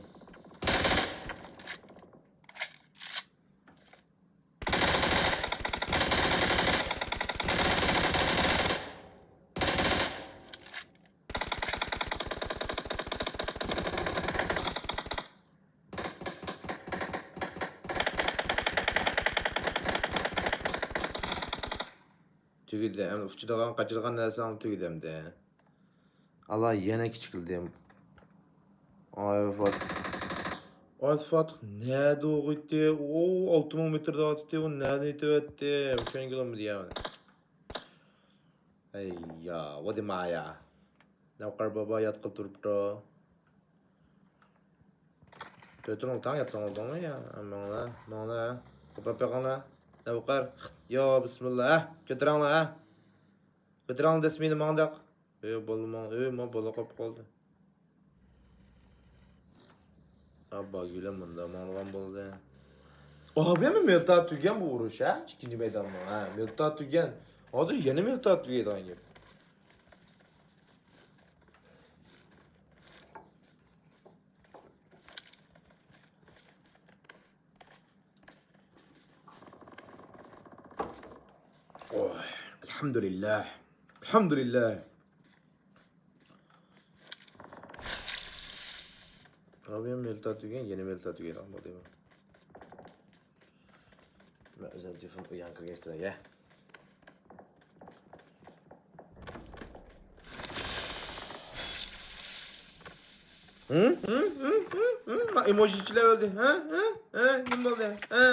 تۈگىدى. ئەمدى ئۇچىدىغان، قاچىدىغان نەرسەڭ تۈگىدى ئەمدى. ئالا يەنە كىچىكلىدى. ئاي فاتىق. ئاي فاتىق نەدە ئوغۇيتتى؟ ئو، ئالتە مىڭ مېتىردا ئاتتى، ئۇ نەدىن ئېتىۋەتتى؟ چۈشەنگىلىمىدى يا. ئەي يا، ۋادى مايا. نەۋقەر بابا ياتقىلى تۇرۇپتۇ. كۆتۈرۈڭ، تاڭ ياتقان بولدۇڭمۇ يا؟ ماڭلا، ماڭلا. قوپاپ بېقىڭلا. نەۋقەر. يا، بىسمىللا. ھە، كۆتۈرەڭلا، ھە. كۆتۈرەڭلا دەسمىنى ماڭداق. ئۆي، بالىماڭ، ئۆي، ما بالا قاپ قالدى. ئابا گۈلەم مۇندا ماڭغان بولدى. ئابا يەنە مىلتا تۈگەن بۇ ئۇرۇش، ھە؟ ئىككىنچى مەيدانمۇ، ھە؟ مىلتا تۈگەن. ھازىر يەنە مىلتا تۈگەيدىغان گەپ. ئوي، ئەلھەمدۇلىللا. ئەلھەمدۇلىللا. رابىيەم مىلتا تۈگەن، يەنە مىلتا تۈگەيدىغان بولدى. مەن ئۆزۈم تېلېفون ئۇيان كىرگەچ تۇراي، يە. ھە؟ ھە؟ ھە؟ ھە؟ ھە؟ ما ئېموجىچىلار ئۆلدى. ھە؟ ھە؟ ھە؟ نېمە بولدى؟ ھە؟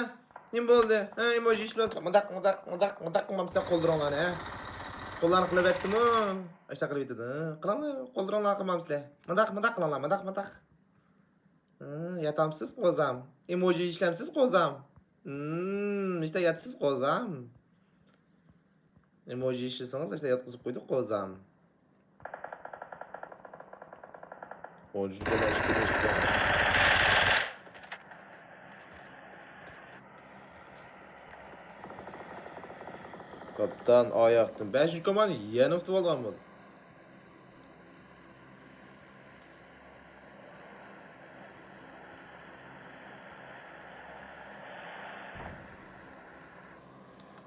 نېمە بولدى؟ ھە؟ ئېموجىچىلار مۇنداق، مۇنداق، مۇنداق، مۇنداق قىلمامسىلەر قوللىرىڭلارنى، ھە؟ قوللارنى قىلىۋەتتىمۇ. ئاشۇنداق قىلىۋېتىدۇ. ھە؟ قىلىڭلار، قوللىرىڭلارنى قىلمامسىلەر. مۇنداق، مۇنداق قىلىڭلار، مۇنداق، مۇنداق. ھە، ياتامسىز قوزام؟ ئېموجى ئىشلەمسىز قوزام؟ ھىم، ئىشتا ياتىسىز قوزام. ئېموجى ئىشلىسىڭىز، ئىشتا ياتقۇزۇپ قويدۇق قوزام. ئون ئۈچىنچى بەلەن ئىككى مىنۇت. كاپىتان ئاياقتىن بەشىنچى كوماندا يەنە ئۇتۇپ ئالغان بولدى.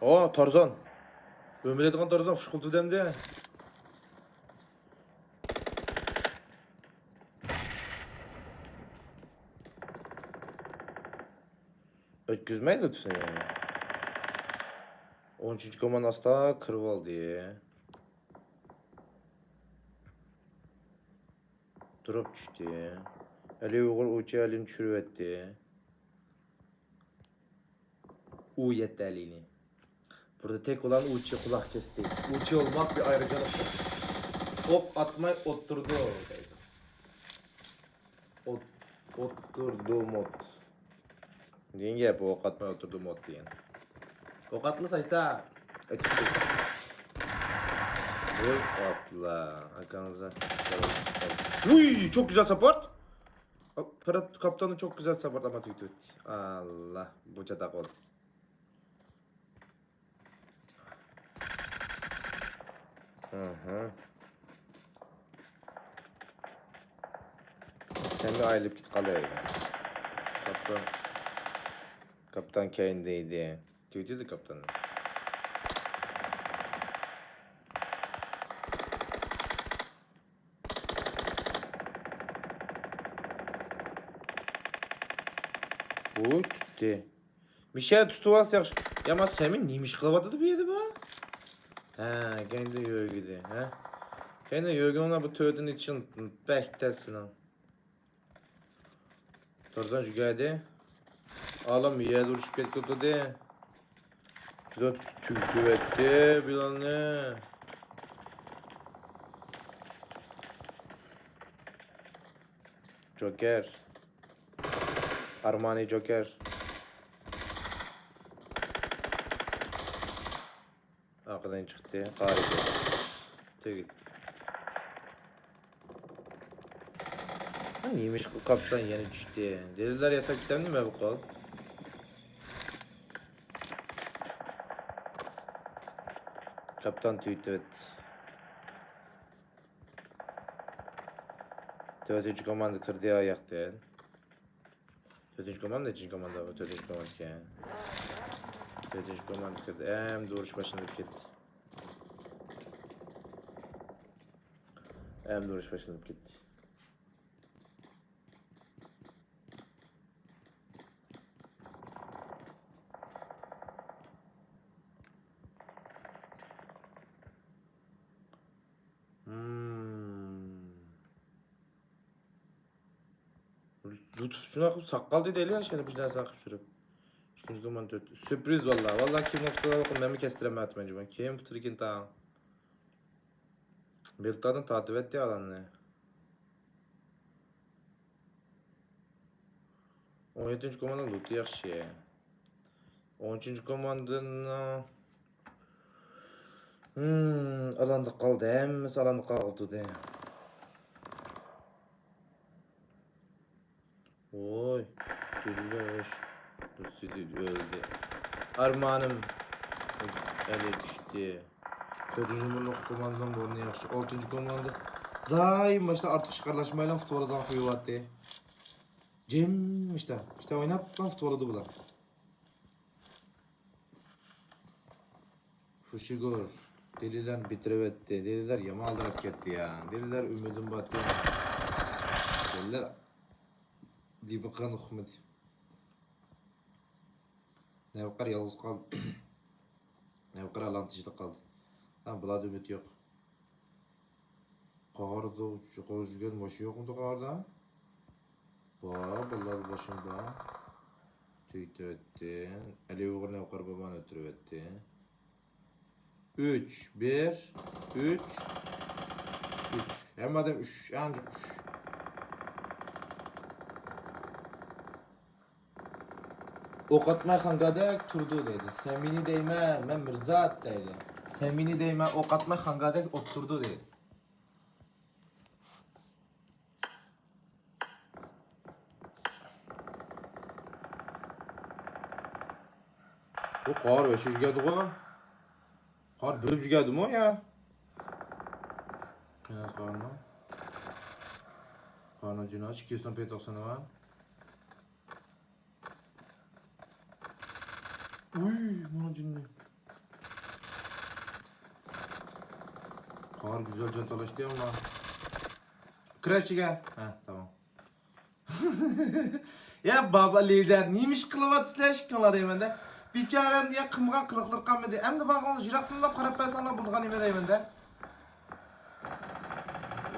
ئو، تارزان. ئۆمىلەيدىغان تارزان خۇش قىلدى دەمدى. ئۆتكۈزمەيدۇ تۈسىنى. ئون ئۈچىنچى كوماندا ئاستا كىرىۋالدى. تۇرۇپ چۈشتى. ئەلى ئۇيغۇر ئۇچى ئەلىنى چۈشۈرۈۋەتتى. ئۇ يەتتە ئەلىنى. بۇردا تەك بولغان ئۇچى قۇلاق كەستى. ئۇچى بولماق بىر ئايرىجانلىق. ئوق ئاتماي ئوتتۇرىدۇ دەيدۇ. ئوت-، ئوتتۇردۇمۇت. دېگەن گەپ، ئوق ئاتماي ئوتتۇردۇمۇت دېگەن. ئوق ئاتمىسا ئاشتا ئۆتۈپ كېتىدۇ. ۋوي ئاتلا، ئاكاڭىزنى. ۋۇي، چوك گۈزەل ساپورت. پىرات كاپتاننى چوك گۈزەل ساپورت ئەمەت ئۆتۈۋەتتى. ئاللا، بۇ چاتاق بولدى. ھىم. سەنمۇ ئايرىلىپ كېتىپ قالاي. كاپتان، كاپتان كەينىدە ئىدى. تۈگىدى كاپتاننى. بۇ تۇتتى. مىشەل تۇتۇۋالسا ياخشى. يا، ما سەمى نېمە ئىش قىلىۋاتىدۇ بۇ يەردە بۇ؟ ھە، كەينىدە يۆگىدى، ھە؟ كەينىدە يۆگىنىڭلار بۇ تۆتىنى چىن بەك تەس سېنىڭ. تارزان جۈگەدى. ئالام يەردە ئۇرۇشۇپ كەتكىلى تۇردى. جۇدا تۈگىتىۋەتتى بىلالنى. جوكېر. ئارمانى جوكېر. ئارقىدىن چىقتى. قارىدى. تۈگىدى. نېمىشقا كاپتان يەنە چۈشتى؟ دېلىللار ياساپ كېتەمدىمەن بۇ قول؟ كاپتان تۈگىتىۋەتتى. تۆتىنچى كوماندا كىردى ئاياقتىن. تۆتىنچى كوماندا، نەچچىنچى كوماندا بۇ؟ تۆتىنچى كوماندا ئىكەن. تۆتىنچى كوماندا كىردى. ئەمدى ئۇرۇش باشلىنىپ كەتتى. ئەمدى ئۇرۇش باشلىنىپ كەتتى. لۇتۇف شۇنداق قىلىپ ساققال دېدى ئەلى، ياشايدۇ بۇ نەرسىلەرنى قىلىپ يۈرۈپ. ئىككىنچى گۇمان تۆت. سۈرپرىز ۋاللا. ۋاللا كىم ئۇتۇلغانلىقىنى مەنمۇ كەستۈرەلمەيۋاتىمەن جۇمۇ. كىم ئۇتۇلىدىكىن تاڭ. بىلتادىن تارتىۋەتتى ئالاننى. ئون يەتتىنچى كوماندا لۇتى ياخشى. ئون ئۈچىنچى كوماندىنىڭ، ھىم، ئالاندا قالدى. ھەممىسى ئالاندا قالدى. ۋوي، گۈللەش. لۇتى ئۆلدى. ئارمانىم ئەلى چۈشتى. تۆتىنچى نومۇرلۇق كوماندىنىڭ ئورنى ياخشى. ئالتىنچى كوماندا دائىم ماشۇنداق ئارتۇق شىكارلاشمايلا فۇتبولدىن قويۇۋاتتى. جىم ئىشتا، ئىشتا ئويناپلا فۇتبولدا بۇلار. فۇشىگور دېلىلەرنى بىتىرىۋەتتى. دېلىلەر يامان ئالدىراپ كەتتى يا. دېلىلەر ئۈمىدىم باتتى. دېلىلەر دىبىقان ئۇقمىدى. نەۋقەر يالغۇز قالدى. نەۋقەر ئالان تېشىدا قالدى. ھە، بۇلاردا ئۈمىد يوق. قاردا قوزۇشكەن ماشىنا يوقمىدى قاردا؟ بار، بۇلاردا ماشىنا بار. تۈگىتىۋەتتى. ئەلى ئۇيغۇر نەۋقەر بابانى ئۆلتۈرۈۋەتتى. ئۈچ، بىر، ئۈچ، ئۈچ. ھەممە ئادەم ئۈچ، ئەڭ جىق ئۈچ. ئوق ئاتماي خانگادەك تۇرىدۇ دەيدۇ. سەن مېنى دەيمە، مەن مىرزات دەيدۇ. سەن مېنى دەيمە، ئوق ئاتماي خانگادەك ئولتۇرىدۇ دەيدۇ. بۇ قار ۋەشى جۈگەدىغۇ. قار بىر جۈگەدىمۇ يا؟ قىيناس قارنىڭ. قارنىڭ جىناس ئىككى يۈز توقسان بار. ئۇي، مانا جىننى. قار گۈزەل جان تالاشتى ئەمما. كىرە ئىچىگە. ھە، تامام. يا بابا لىدەر، نېمە ئىش قىلىۋاتىسىلەر ئىككىڭلار دەيمەندە. بىچارەمدە يا قىلمىغان قىلىقلىرى قالمىدى. ئەمدى بارغانلار يىراقتىنلا قاراپ بەرسەڭلار بولىدىغان نېمە دەيمەندە.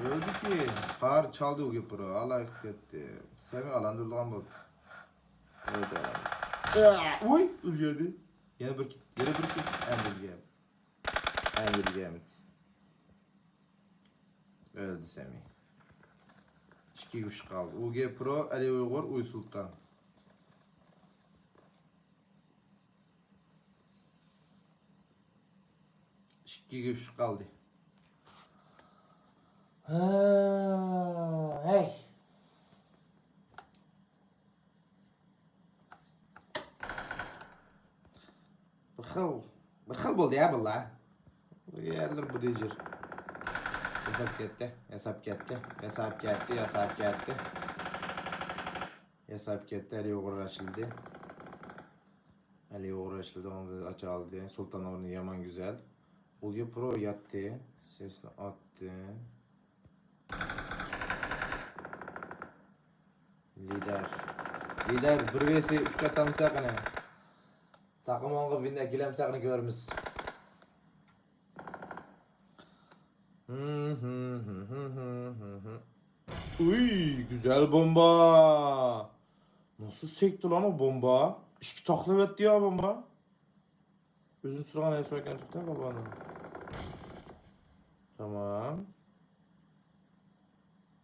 ئۆلدىكى. قار چالدى ئۇ گېپىرو. ئالايىق كەتتى. سەمى ئالاندۇرۇلغان بولدى. ئۆلدى ئالاندۇر. ئۇي، ئۆلگەندى. يەنە بىر كىت، يەنە بىر كىت. ئەمدى ئۆلگەن. ئەمدى ئۆلگەن. ئۆلدى سەمى. ئىككى كىشى قالدى. ئۇ گېپىرو، ئەلى ئۇيغۇر، ئۇي سۇلتان. ئىككى كىشى قالدى. ھە، ھەي. بىر خىل، بىر خىل بولدى يا بۇلار. بۇ يەرلەر بۇ دېجىر. ياساپ كەتتى، ياساپ كەتتى، ياساپ كەتتى، ياساپ كەتتى. ياساپ كەتتى، ئەلى ئۇيغۇر ئاچىلدى. ئەلى ئۇيغۇر ئاچىلدى، ئاچالدى. سۇلتان ئورنى يامان گۈزەل. ئۇگى پرو ياتتى، سېسنى ئاتتى. لىدەر. لىدەر، بىر ۋېسى ئۈچ ئاتامسا قېنى. تاقىمىڭغا ۋىن ئەكېلەمسە قېنى كۆرىمىز. ئۇي، گۈزەل بومبا. ناسا سەكتىلانو بومبا. ئىككى تاقلىۋەتتى يا بومبا. ئۆزىنى سۇرغان ئەسۋاكەن توختاپ بابانىڭ. تامام.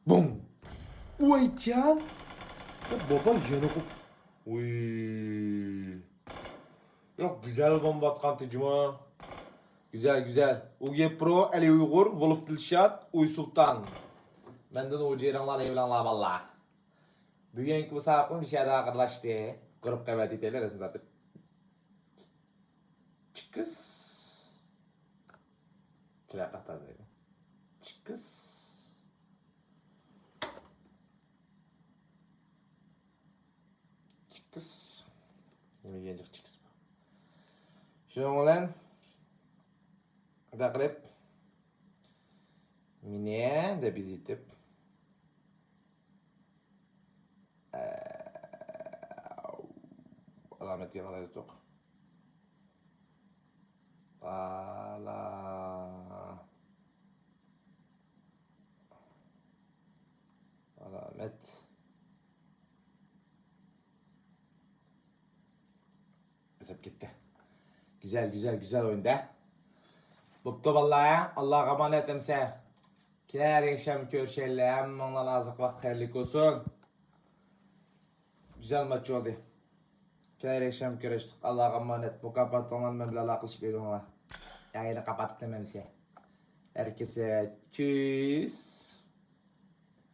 بۇم! ۋايجان! يا بابا يەنە قوپ. ۋۇي. ياق، گۈزەل بومبا ئاتقان تېجىمۇ. گۈزەل، گۈزەل. ئۇگې پرو، ئەلى ئۇيغۇر، ۋولف دىلشات، ئۇي سۇلتان. مەندىن ئۇ جېرىڭلار ئېۋىلىڭلار باللا. بۈگۈنكى مۇسابىقىمىز مۇشۇ يەردە ئاخىرلاشتى. گۇرۇپپا قەۋەتى تەيلەر رەسىم تارتىپ. چىقىس. چىرايلىق تازىلايدۇ. چىقىس. نېمە دېگەن جىق چىكىس بۇ. شۇنىڭ بىلەن مۇنداق قىلىپ، مېنى دەپ يېزىۋېتىپ، ئە، ئالامەت يېڭىلايدۇق. ئالا. ئالامەت. ئەسەپ كەتتى. گۈزەل، گۈزەل، گۈزەل ئوينىدى. بوپتۇ بالىلار، ئاللاغا ئامانەت ئەمسە. كېلەر يەكشەنبە كۆرۈشەيلى. ھەممىڭلارغا ھازىرقى ۋاقىت خەيرلىك بولسۇن. گۈزەل ماتچ بولدى. كېلەر يەكشەنبە كۆرۈشتۇق. ئاللاغا ئامانەت. مۇكاپاتىڭلارنى مەن بىلەن ئالاقىلىشىپ بېرىڭلار. ياينى قاپاتتىم ئەمسە. ھەركىسى تۈز.